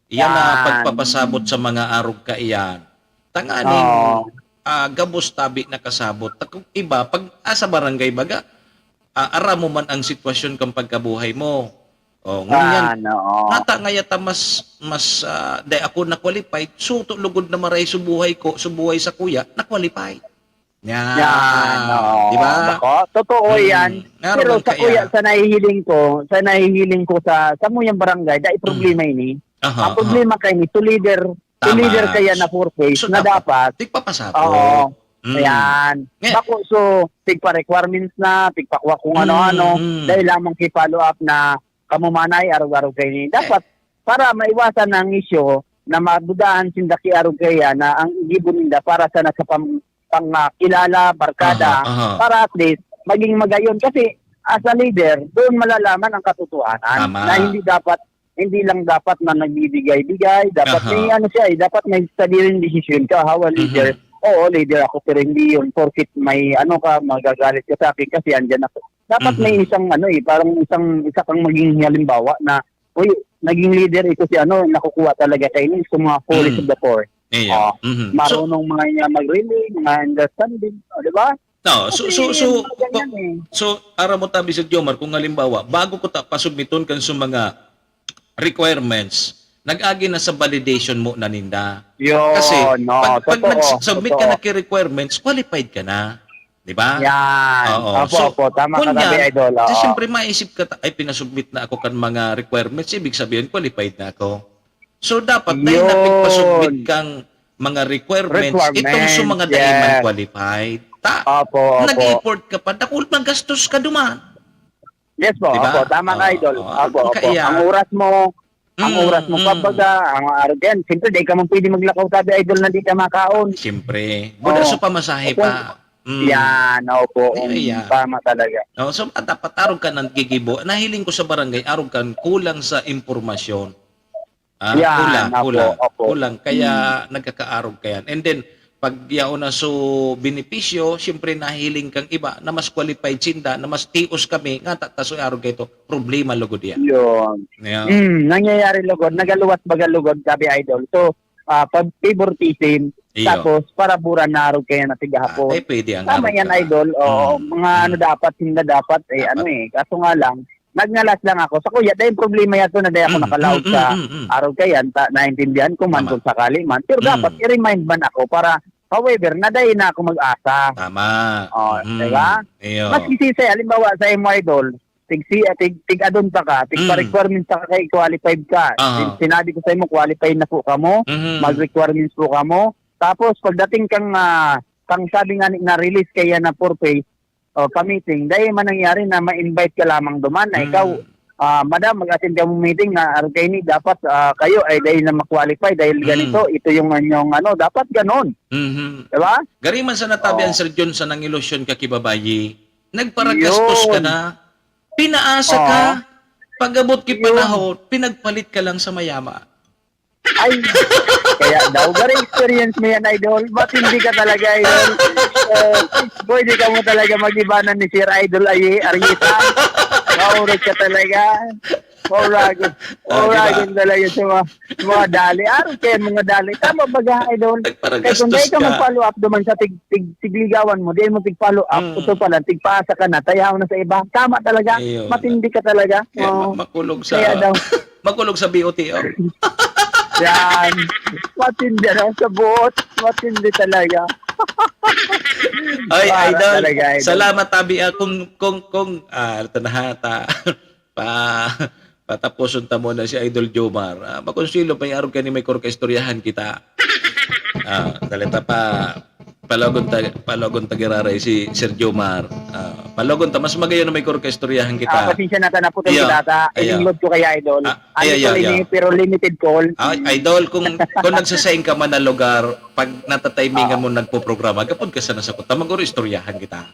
Iyan na Yan. pagpapasabot sa mga arog kaiyan. Tanganing, Oo. ah, gabos tabi nakasabot. Ta kung iba, pag, ah, sa barangay baga, ah, aram mo man ang sitwasyon kan pagkabuhay mo. Oh, ngunyan, Yan, oo. nata ngaya ta mas, mas, ah, dai ako na-qualified, suto lugod na maray sa buhay ko, sa buhay sa kuya, na-qualified. Yan. Yan, oo. Di ba? Nako, totoo Mm. yan. Nga Pero naman sa kuya, kaya. sa nahihiling ko, sa nahihiling ko sa, sa muyang barangay, dai Mm. problema ini. Aha, Ang aha. problema kay ni, to leader, to Tama. leader kaya na four phase So, na dapat, dapat. tigpapasabot. Oo. Mm. Ayan. Nga- Bako, so, tigpa-requirements na, tigpakuha kung Mm, ano-ano, mm. dahil lamang ki-follow up na kamumanay, arog-arog kayo ni. Dapat, Eh. para maiwasan ang isyu na madudahan sinda ki arog kaya na ang gibo ninda para sana sa pam-, pangkilala, barkada, Aha, aha. para at least maging magayon. Kasi as a leader, doon malalaman ang katotohanan Tama. na hindi dapat, hindi lang dapat na nagbibigay-bigay, dapat Aha. may ano siya eh, dapat may sariling desisyon ka, how a leader. Mhm. Oo, leader ako, pero hindi yun porkit may ano ka, magagalit ka sa akin kasi andyan ako. Dapat may Mhm. isang ano eh, parang isang, isa kang maging halimbawa na, "Uy, naging leader ito si ano, nakukuha talaga kayo sa mga foolish Mm. of the poor." Iya. Oh, Mhm. So, marunong mga niya mag-relay, mga understanding, oh, di ba? No, so, Kasi so, so, mga ganyan eh. so, aram mo tabi, Sir Jomar, kung halimbawa, bago ko ta pasubmiton kan sa mga requirements, nag-agi na sa validation mo na ninda. Yun, Kasi, no, pag, pag totoo, nag-submit ka totoo. na ki requirements, qualified ka na. Di ba? Yan. Oo. Opo, So, opo. Tama ka, kunya, Tabi Idol. Oo. Siyempre, maisip ka, ta- "Ay, pinasubmit na ako kan mga requirements, ibig sabihin, qualified na ako." So, dapat, dahil Yun. napigpasubmit kang mga requirements, itong sa mga dai man Requirements, yes. qualified. Ta, Opo, opo. nag-effort ka pa, dakul magastos ka duman. Yes po, Di ba? opo. Tama ka, Oo, Idol. oo. Opo, opo. Kaya, Ang oras mo, ang Mm, oras mo, mm. Kumbaga, ang araw yan. Siyempre, di ka man pwede maglakaw, Tabi Idol, na di ka makaon. Siyempre. Buda Oo. sa pamasahe Kung- pa. Mm. Yan, opo. Ay, Mm, yan. Tama talaga. No, so, ah, dapat arog ka nang gigibo. Nahiling ko sa barangay, arog kan kulang sa impormasyon. Ah, Yan, kulang, opo, kulang, opo. kulang. Kaya nagkakaarog ka yan. And then, pag yaon na so benepisyo, siyempre nahiling kang iba na mas qualified sinda, na mas tios kami, nga ta, ta so arog ka ito, problema lugod yan. Yun. Yeah. Mm, nangyayari lugod, nagaluwas baga lugod, Tabi Idol. So, ah, pag favoritism, Iyo. Tapos, paraburan na arog kaya na tigahapon. Ah, eh, pwede ang Tama arog yan, ka. Idol. Oo, Mm. mga ano dapat, sinda dapat, eh, Dapat. ano eh. Kaso nga lang, nagnalas lang ako. Sa kuya, dahil problema yan to na dahil ako arog kaya, ta, naintindihan ko man kung sakali man. Pero dapat, i-remind man ako para, however, na dahil na ako mag-asa. Tama. Oh, di ba? Iyo. Maski si, halimbawa, sa imo, Idol, tig, si, tig, tig-adon pa ka, tig-requirements pa ka kay qualified ka. Sinabi ko sa imo, qualified na po kamo, mag-requirements po kamo. Tapos, pagdating kang, ah, kang sabi nga ni, na-release kaya na for pay, o pa-meeting, dahil man nangyari na ma-invite ka lamang duman na ikaw, ah, "Madam, mag-attend ka mo meeting na arog kaini, dapat, ah, kayo ay dahil na ma-qualify dahil ganito, ito yung inyong ano," dapat ganon. Di ba? Gari man sana, Tabi, ang Sir John, sa nangilusyon ka ki babayi, nagparagastos ka na, pinaasa ka, pag-abot ki panahon, pinagpalit ka lang sa mayama. Ay, kaya daw, gari experience mo yan, Idol. Matindi ka talaga, Idol. Eh, pwede ka mo talaga mag-ibanan ni Sir Idol Aye, Arieta. Maurag ka talaga. Mauragon. Ah, di ba? Mauragon talaga sa mga, mga dali. Araw kayo mga dali. Tama ba ga, Idol? Kaya kung Nagparagastos dahil ka ka. mag-follow up naman sa tig, tig, tigligawan mo, di mo tig-follow up, Mm. ito pala, tigpaasa ka na, tayaw na sa iba. Tama talaga. Ayun. Matindi ka talaga. Kaya Oo. ma- makulog sa, Kaya daw. makulog sa B O T O. Yan. Matindi na sa buot. Matindi talaga. Ay, Para Idol. talaga, Idol. Salamat, Tabi, ah, kung, kung, kung, ah, ito na ha, ta, pa, patapuson ta muna si Idol Jomar. Ah, makonsilo pa yung arog ka ni may korkaistoryahan kita. Ah, dali ta pa, palagon ta, palagon ta giraray si Sir Jomar. Ah, palagon ta, mas magayon na may korkaistoryahan kita. Ah, pasensya na ta, naputol Iyo. kita ata. Iyo. Ininglod ko kaya, Idol. Ah, Ano iyo, iyo, ko ini, iyo. pero limited call. Ah, Idol, kung, kung nagsasaing ka man na lugar, pag natatimingan Ah. mo nagpoprograma, gapon ka sana sa kuta, mag-oristoryahan kita.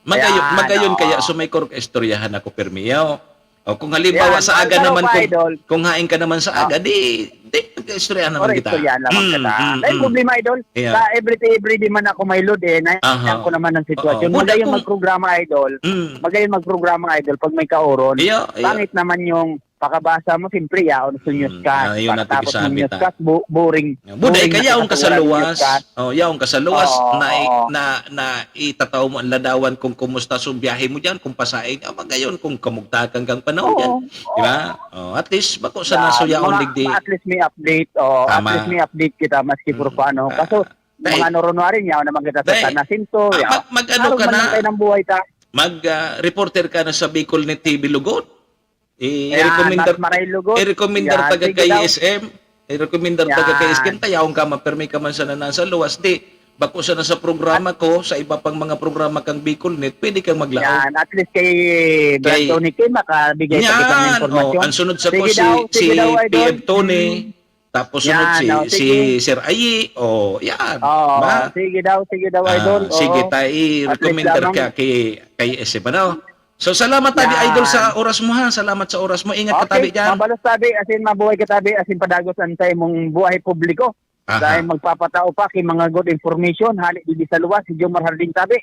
Magayon, Ayan, magayon oo. Kaya so may korkaistoryahan ako, permi, yaw. O kung halimbawa Yan, sa aga ano naman, pa, kung, Idol? Kung hain ka naman sa Ah. aga, di, di, istoryahan naman Or kita. istoryahan naman Mm, kita. mm, Dahil mm. problema, Idol, Yeah. sa everyday, everyday man ako may load eh, na Aha. ko naman ang sitwasyon. Oo. Buda Magayon kung magprograma, Idol. Mm. Magayon magprograma, Idol, pag may kaoron. Iyo, iyo. Pangit naman yung pakabasa mo, siyempre, yaon sa Mm. newscast. Ah, yun ang Pagkatapos ng tipisabit, ah. newscast, bo-, boring. Buda, Boring kaya na ang kasularan kasaluwas. newscast. Oh, yaong kasaluwas Oo, na, oo. na, na itataw mo ang ladawan kung kumusta so biyahe mo diyan, kung pasain, ah, magayon kung kamugtakan kang panahon Oo, diyan. oo. Di ba? Oh, at least, bako sa Yan, naso yaong mga, digdi. at least may update. Oh, at Tama. least may update kita maski por Mm. paano. Ah, Kaso, tay. mga ano-ano rin, yaon naman kita sa Tay. San Jacinto. Ah, Yaon. mag-, mag-ano Araw ka man na? Lang tayo ng buhay ta. Mag, ah, reporter ka na sa Bicol Net T V Lugod. I-, Yan, i-recommendar, mas maray lugod. I-recommendar Yan, taga sige kay daw. S M. I-recommendar taga kay Yan. S M. Tayaon ka man, permi ka man sana nasa luwas. Di, bako sana sa programa ko, sa iba pang mga programa kang Bicol Net, pwede kang maglaog. Yan, at least kay Brad Kay Tony Kim, makabigay pa kita ng Yan, impormasyon. oh, ang sunod sa ko, Sige si, daw, si sige daw, P M Idol. Tony, Mm. tapos sunod Yan, si, oh, si sige. Sir Ayi, oh, yan. Oo, Ba? sige daw, sige daw, Ah, Idol. sige, Oo. ta, i-recommender At least ka lamang. kay, kay S M, ano? So, salamat tayo, Yan. Idol, sa oras mo, ha? Salamat sa oras mo. Ingat ka, Okay, tabi, dyan. Mabalos tabi, asin mabuhay ka tabi, asin padagos an sa imong buhay publiko. Aha. Dahil magpapatao pa ki mga good information, hali digdi sa luwas, si Jomar Harding tabi.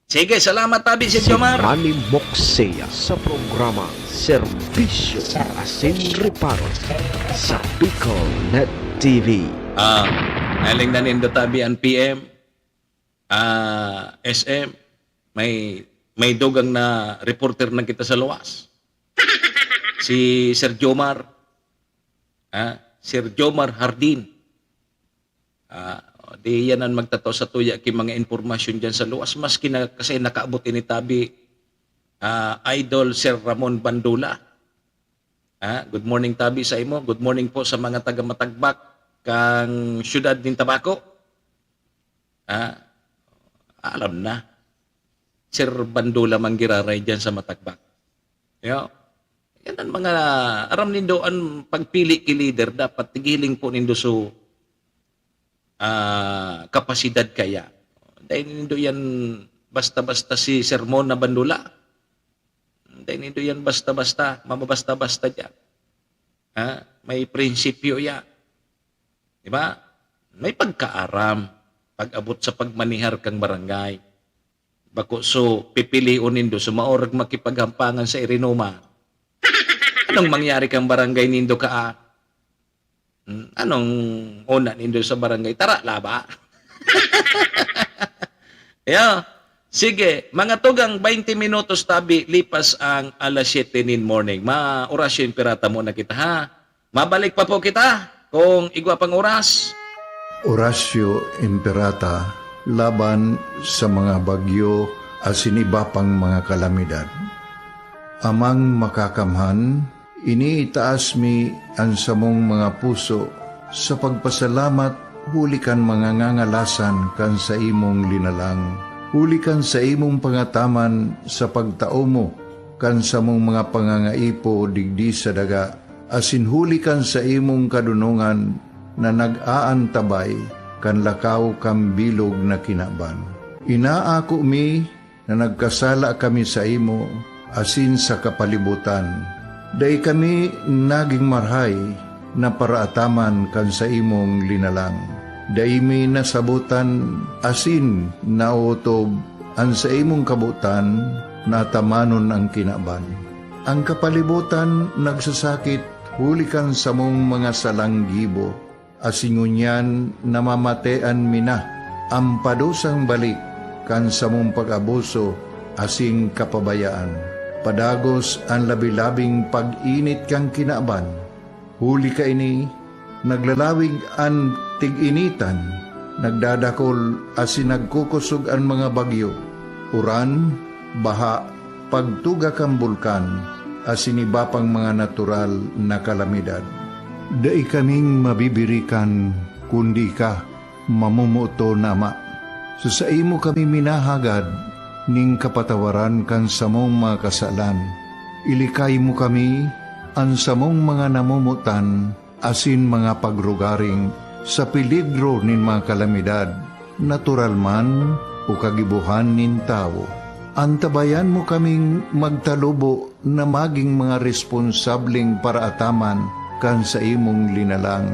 Sige, salamat, tabi, si Jomar. Manny Moxea sa programa Serbisyo asin Reparo sa Bicol Net T V. Ah, naling nanin do tabi an P M. Ah, S M, may, may dugang na reporter na kita sa luwas. Si Sir Jomar. Ah, Sir Jomar Hardin. Ah, Di yan ang magtatao sa tuya ki mga impormasyon dyan sa luwas. Maski na, kasi nakaabot ini tabi, ah, Idol Sir Ramon Bandula. Ah, good morning tabi sa imo. Good morning po sa mga taga Matagbak kang siyudad nin Tabaco. Ah, alam na. Sir Bandula man giraray dyan sa Matagbak. Yo. Yan ang mga, aram nindo, ang pagpili ki leader, dapat tigiling po nindo so, ah, kapasidad kaya. Dahil nindo yan basta-basta si sermon na Bandula. Dahil nindo yan basta-basta, mamabasta-basta dyan. Ha? May prinsipyo ya. Di ba? May pagkaaram pag-abot sa pagmanihar kang barangay. Bako so, pipilion nindo so maorag makipaghampangan sa irinuma. Anong mangyari kang barangay nindo ka, ah? Hmm, anong una nindo sa barangay? Tara, laba? Yeah. Sige, mga tugang twenty minutos tabi lipas ang alas siyete nin morning. Ma-Horacio Imperata muna kita, ha? Mabalik pa po kita kung igwa pang oras. Horacio Imperata laban sa mga bagyo asin iba pang mga kalamidad. Amang Makakamhan, iniitaas mi an samong mga puso sa pagpasalamat huli kan mga ngangalasan kan saimong linalang, huli kan saimong pangataman sa pagtao mo kan samong mga pangangaipo digdi sa daga, asin huli kan saimong kadonongan na nag-aantabay kan lakaw kan bilog na kinaban. Inaako mi na nagkasala kami saimo asin sa kapalibotan. Dai kami nagin marahay na paraataman kan saimong linalang. Dai mi nasabotan asin naotob an saimong kabotan na atamanon an kinaban. An kapalibotan nagsasakit huli kan samong mga salang gibo, asin ngunyan namamatean mi na an padusang balik kan samong pag-abuso asin kapabayaan. Padagos an labi-labing pag-init kan kinaban. Huli kaini, naglalawig an tig-initan, nagdadakol asin nagkukosog an mga bagyo, uran, baha, pagtuga kan bulkan, asin iba pang mga natural na kalamidad. Dai kaming mabibirikan, kundi ika, mamomoton na Ama. Sa saimo kami minahagad nin kapatawaran kan samong mga kasalan. Ilikay mo kami, an samong mga namomotan, asin mga pagrugaring sa peligro nin mga kalamidad, natural man o kagibohan nin tawo. Antabayan mo kaming magtalubo na magin mga responsableng paraataman kan saimong linalang,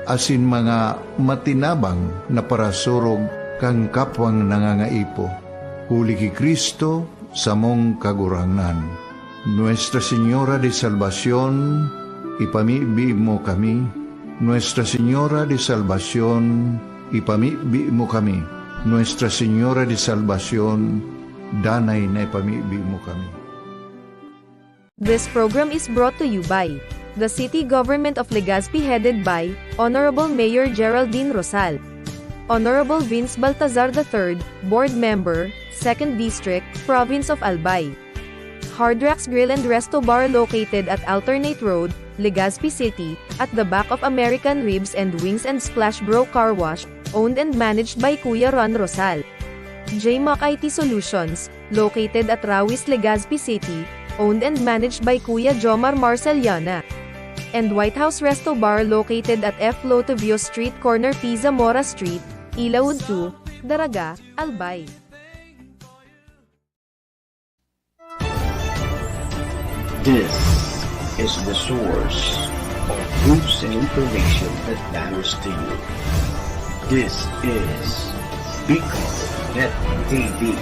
asin mga matinabang na parasurog kan kapwang nangangaipo. Huli ki Cristo, samong Kagurangnan. Nuestra Señora de Salvacion, ipamibi mo kami. Nuestra Señora de Salvacion, ipamibi mo kami. Nuestra Señora de Salvacion, danay na ipamibi mo kami. This program is brought to you by the City Government of Legazpi, headed by Honorable Mayor Geraldine Rosal. Honorable Vince Baltazar the third, Board Member, Second District, Province of Albay. Hard Rocks Grill and Resto Bar, located at Alternate Road, Legazpi City, at the back of American Ribs and Wings and Splash Bro Car Wash, owned and managed by Kuya Ron Rosal. J Mac I T Solutions, located at Rawis, Legazpi City, owned and managed by Kuya Jomar Marceliana. And White House Resto Bar, located at F Lotovio Street, corner P Zamora Street, Ilaud two, Daraga, Albay. This is the source of news and information that matters to you. This is Bicol Net T V.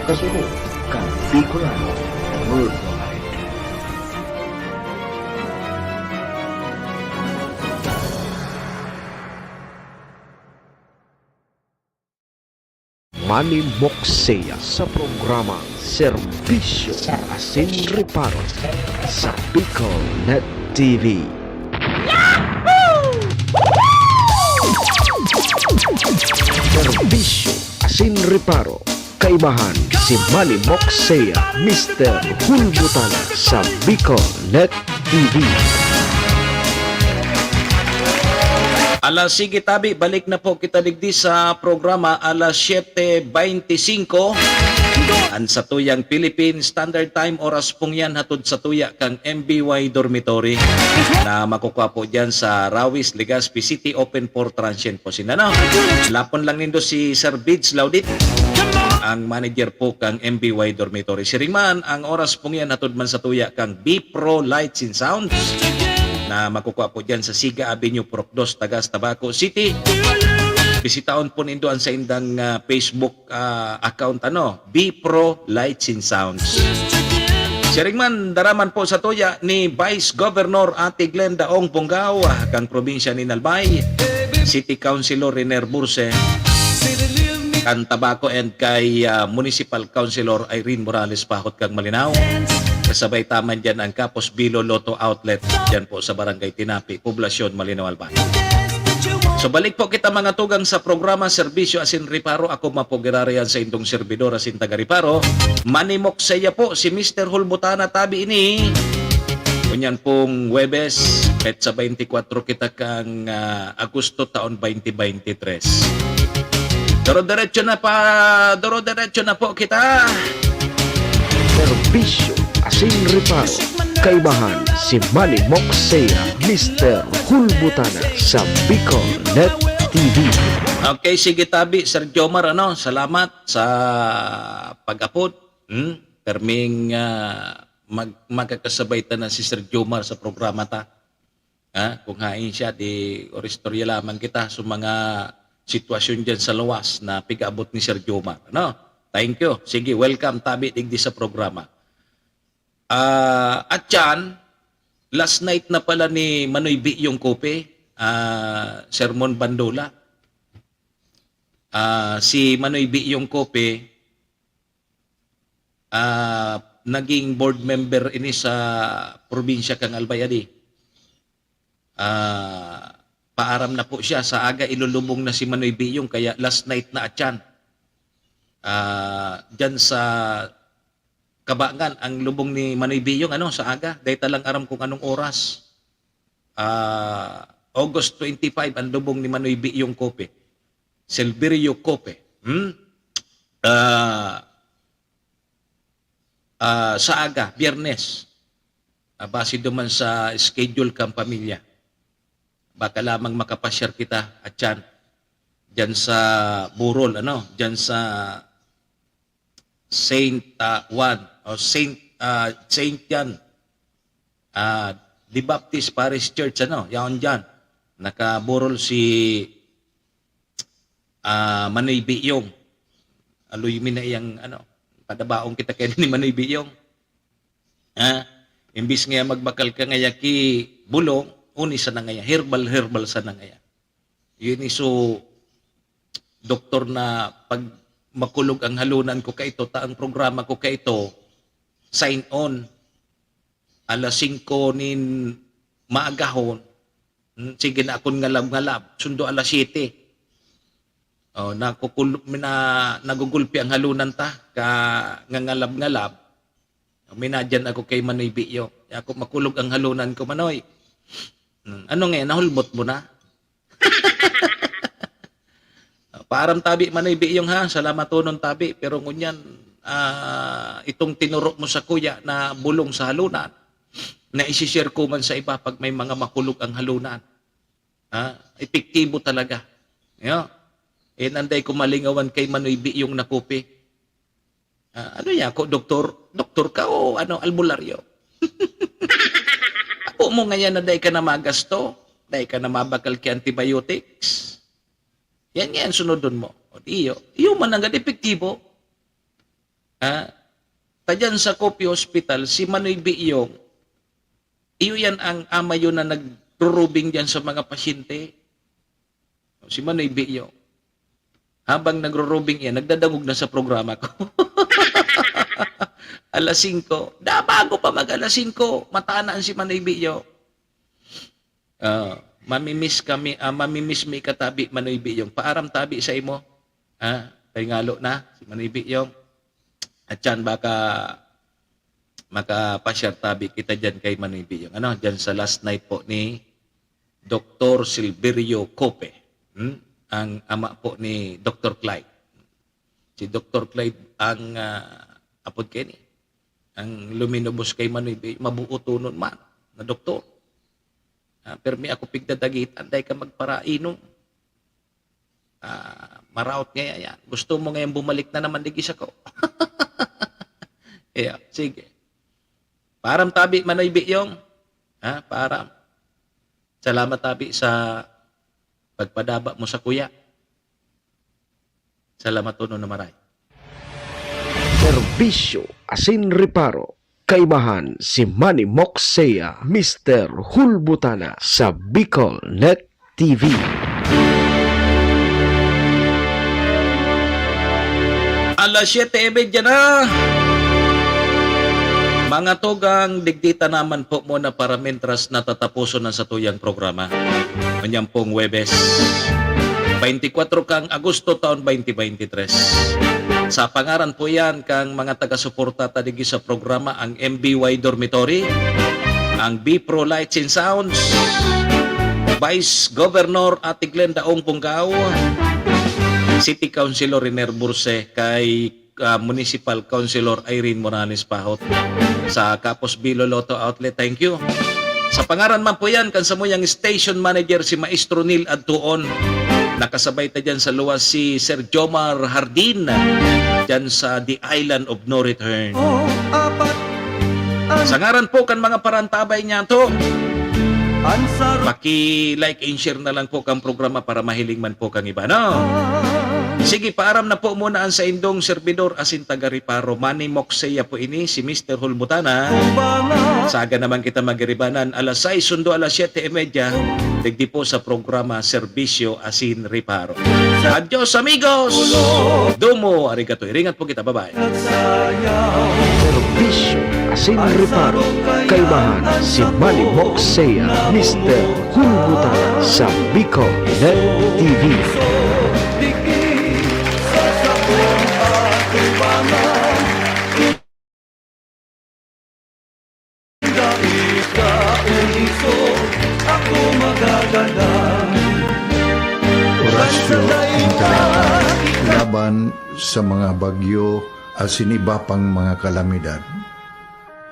Kasunod kan Bicolano Worldwide. Manimok siya sa programang Serbisyo asin Reparo sa Bicol Net T V. Reparo, kaibahan si Manny Moxea, Mister Hulbutana sa Bicol Net T V. Ala, sige tabi, balik na po kita digdi sa programa alas siyete beintisinko. An satuyang Philippine Standard Time, oras pong yan hatod sa tuya kan M B Y Dormitory na makukua po dyan sa Rawis, Legazpi City, open for transient po sila, no? Lapon lang nindo si Sir Bids Laudit, ang manager po kang M B Y Dormitory. Siring man, ang oras pong yan hatod man sa tuya kang B Pro Lights and Sounds na makukua po dyan sa Siga Avenue, Purok Dos, Tagas, Tabaco City. Bisitaon po nindo ang saindang, ah, Facebook, ah, account, ano, B Pro Lights and Sounds. Siring man, daraman po sa tuya ni Vice Governor Ate Glenda Ong Bongao, ah, kang probinsya ni Albay, City Councilor Riner Burse, kan Tabaco, and kay, ah, Municipal Councilor Irene Morales Pahot kang Malinao. Kasabay taman dyan ang Kapos Bilo Lotto Outlet, dyan po sa Barangay Tinapi, Poblacion, Malinao, Albay. So, balik po kita, mga tugang, sa programa Serbisyo asin Reparo. Ako man po giraray an saindong servidor asin taga-reparo, Manny Moxea po, si Mister Hulbutana tabi ini. Ngunyan pong Huwebes, petsa beintikwatro kita kang, ah, Agosto taon twenty twenty-three. Doro-derecho na pa, doro-derecho na po kita. Serbisyo asin Reparo, kaibahan si Manny Moxea, Mister Hulbutana sa Bicol Net T V. Okay, sige tabi, Sir Jomar, ano, salamat sa pag-apod. Hmm? Perming, ah, mag-, magkakasabay ta na si Sir Jomar sa programa ta. Ha? Kung hain siya, di oristorya lamang kita sa mga sitwasyon dyan sa luwas na pigaabot ni Sir Jomar. Ano? Thank you. Sige, welcome, tabi digdi sa programa. Ah, at yan, last night na pala ni Manoy Biyong Kope, ah, Sermon Bandola. Ah, si Manoy Biyong Kope, ah, naging board member ini sa probinsya kan Albay Adi. Ah, paaram na po siya, sa aga ilulubong na si Manoy Biyong, kaya last night na atyan. Ah, dyan sa Kabangan ang lubong ni Manoy Biyong, ano, sa aga. Dahil talang aram kung anong oras. Ah, August twenty-five ang lubong ni Manoy Biyong Kope. Silverio Kope. Hmm? Ah, ah, sa aga, Biyernes. Ah, base duman sa schedule kang pamilya. Baka lamang makapasyar kita, atyan, dyan sa Burol, ano, dyan sa Saint, ah, Juan o Saint, ah, Saint John, ah, the Baptist Parish Church, ano, yaon dyan. Nakaburol si, ah, Manoy Biyong. Aloy mi na iyang, ano, padabaon kita kay ni Manoy Biyong. Ha? Imbis nga magbakal ka ngaya ki bulong, uni sana ngaya, herbal, herbal sana ngaya. Yun iso, doktor, na pag makulog ang halunan ko kaito, ta ang programa ko kaito, sign on, alas singko nin maagahon, hmm, sige na akon ngalab-ngalab, sundo alas siyete. Oh, nakukul-, mina-, nagugulpi ang halunan ta, ka ngangalab-ngalab. Minadyan ako kay Manoy Biyo. Ako makulog ang halunan ko, Manoy. Hmm, ano ngayon, nahulbot mo na? Paaram tabi, Manoy Biyong, ha. Salamaton tabi. Pero ngunyan, ah, itong tinuro mo sa kuya na bulong sa halunan, na isi-share ko man sa iba pag may mga makulog ang halunan. Ha? Epektibo talaga. Yo. Eh, nanday ko malingawan kay Manoy Biyong na kopi. Ah, ano niya ako, doktor? Doktor ka o ano, albularyo? Ako mo ngayon na dai ka na magasto, dai ka na mabakal ki antibiotics. Yan nga ang sunodon mo. O di, iyo, iyo man ang epektibo. Ah, ta dyan sa Kopi Hospital, si Manoy Biyong, iyo yan ang ama yun na nagrurubing dyan sa mga pasyente. Si Manoy Biyong. Habang nagrurubing iyan, nagdadangog na sa programa ko. Alas singko. Da, bago pa mag alas singko, matanaan si Manoy Biyong. Ah, mamimiss kami, ah, mamimiss mi ka tabi, Manoy Biyong. Paaram tabi sa imo. Ah, Kay ngalo na, si Manibi yung. At yan, baka makapasyar tabi kita dyan kay Manibi yung. Ano, dyan sa last night po ni Doktor Silverio Cope. Hmm? Ang ama po ni Doktor Clyde. Si Doktor Clyde ang, ah, apod kaini, ang luminubos kay Manibi, mabuo tonon man na doktor. Ah, permi ako pigdadagitan, dai ka magparainom. Ah, maraot ngaya yan. Gusto mo ngayon bumalik na naman digi sako? Iya, sige. Paaram tabi, Manoy Biyong. Ha, paaram. Salamat tabi sa pagpadaba mo sa kuya. Salamat tono na maray. Serbisyo asin reparo. Kaibahan si Manny Moxea, Mister Hulbutana sa Bicol Net T V. Alas siyete y media na. Mga tugang, digdi ta naman po muna para mintras natataposon ang satuyang programa. Nganyang pong Huwebes, twenty-four kang Agosto taon twenty twenty-three. Sa pangaran po yan kang mga taga-suporta ta digdi sa programa, ang M B Y Dormitory, ang B Pro Lights and Sounds, Vice Governor Ate Glenda Ong Punggaw, City Councilor Riner Burse, kay ah, Municipal Councilor Irene Morales Pahot sa Kapos Bilo Lotto Outlet. Thank you. Sa pangaran man po yan, kan samuyang station manager si Maestro Neil Adtuon. Nakasabay ta dyan sa luwas si Sir Jomar Hardin dyan sa The Island of No Return. Sa ngaran po kan mga parantabay niya to, paki-like and share na lang po kang programa para mahiling man po kang iba, no? Sige, paaram na po muna ang saindong serbidor asin taga-reparo. Manny Moxea po ini, si Mister Hulbutana. Saga naman kita magiribanan, alas sais sundo alas siyete y media. Digdi po sa programa Serbisyo asin Reparo. Adios, amigos! Domo, arigato. Iringat po kita. Bye-bye. Serbisyo asin reparo. Kaibahan si Manny Moxea, Mister Hulbutana sa Bicol Net T V. Orasyo Intelektual laban sa mga bagyo asin iba pang mga kalamidad.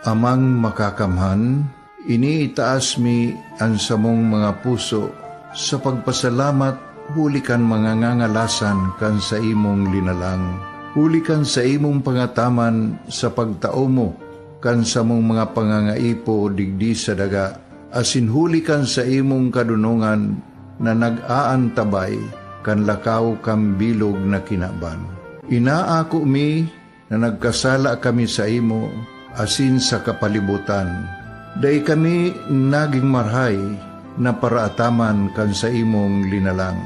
Amang Makakamhan, iniitaas mi an samong mga puso sa pagpasalamat huli kan mga ngangalasan kan saimong linalang, huli kan saimong pangataman sa pagtao mo kan samong mga pangangaipo digdi sa daga, asin huli kan saimong kadonongan na nag-aantabay kan lakaw kan bilog na kinaban. Inaako mi na nagkasala kami saimo asin sa kapalibotan. Dai kami nagin marahay na paraataman kan saimong linalang.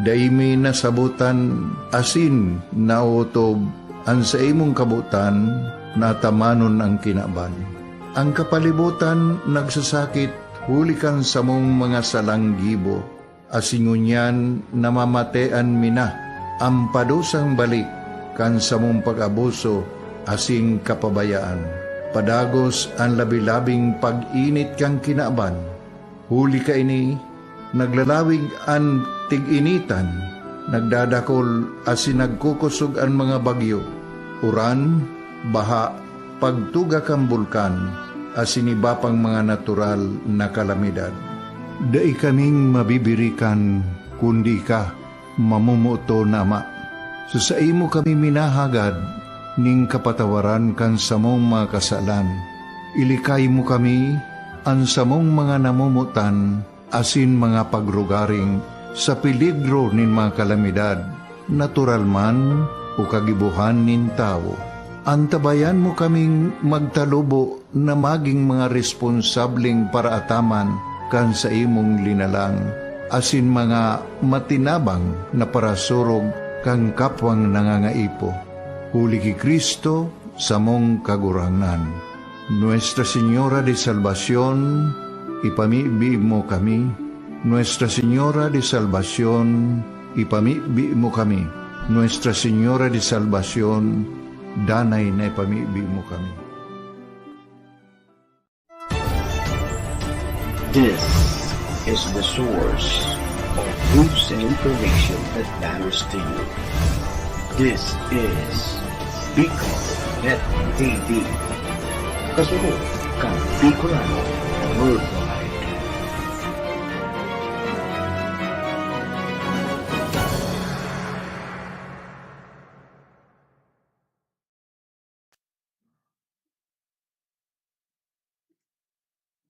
Dai mi nasabotan asin naotob an saimong kabotan na atamanon an kinaban. An kapalibotan nagsasakit huli kan samong mga salang gibo, asin ngunyan namamatean mi na an padusang balik kan samong pag-abuso asin kapabayaan. Padagos an labi-labing pag-init kan kinaban. Huli kaini, naglalawig an tig-initan, nagdadakol asin nagkukosog an mga bagyo, uran, baha, pagtuga kan bulkan, asin iba pang mga natural na kalamidad. Dai kaming mabibirikan, kundi ika, mamomoton na Ama. Sa saimo kami minahagad nin kapatawaran kan samong mga kasalan. Ilikay mo kami, an samong mga namomotan, asin mga pagrugaring sa peligro nin mga kalamidad, natural man o kagibohan nin tawo. Antabayan mo kaming magtalubo na magin mga responsableng paraataman kan saimong linalang, asin mga matinabang na parasurog kan kapwang nangangaipo. Huli ki Cristo, samong Kagurangnan. Nuestra Señora de Salvacion, ipamibi mo kami. Nuestra Señora de Salvacion, ipamibi mo kami. Nuestra Señora de Salvacion, danay na ipamibi mo kami. This is the source of news and information that matters to you. This is Bicol Net T V. Kasunod kan Bicolano Worldwide.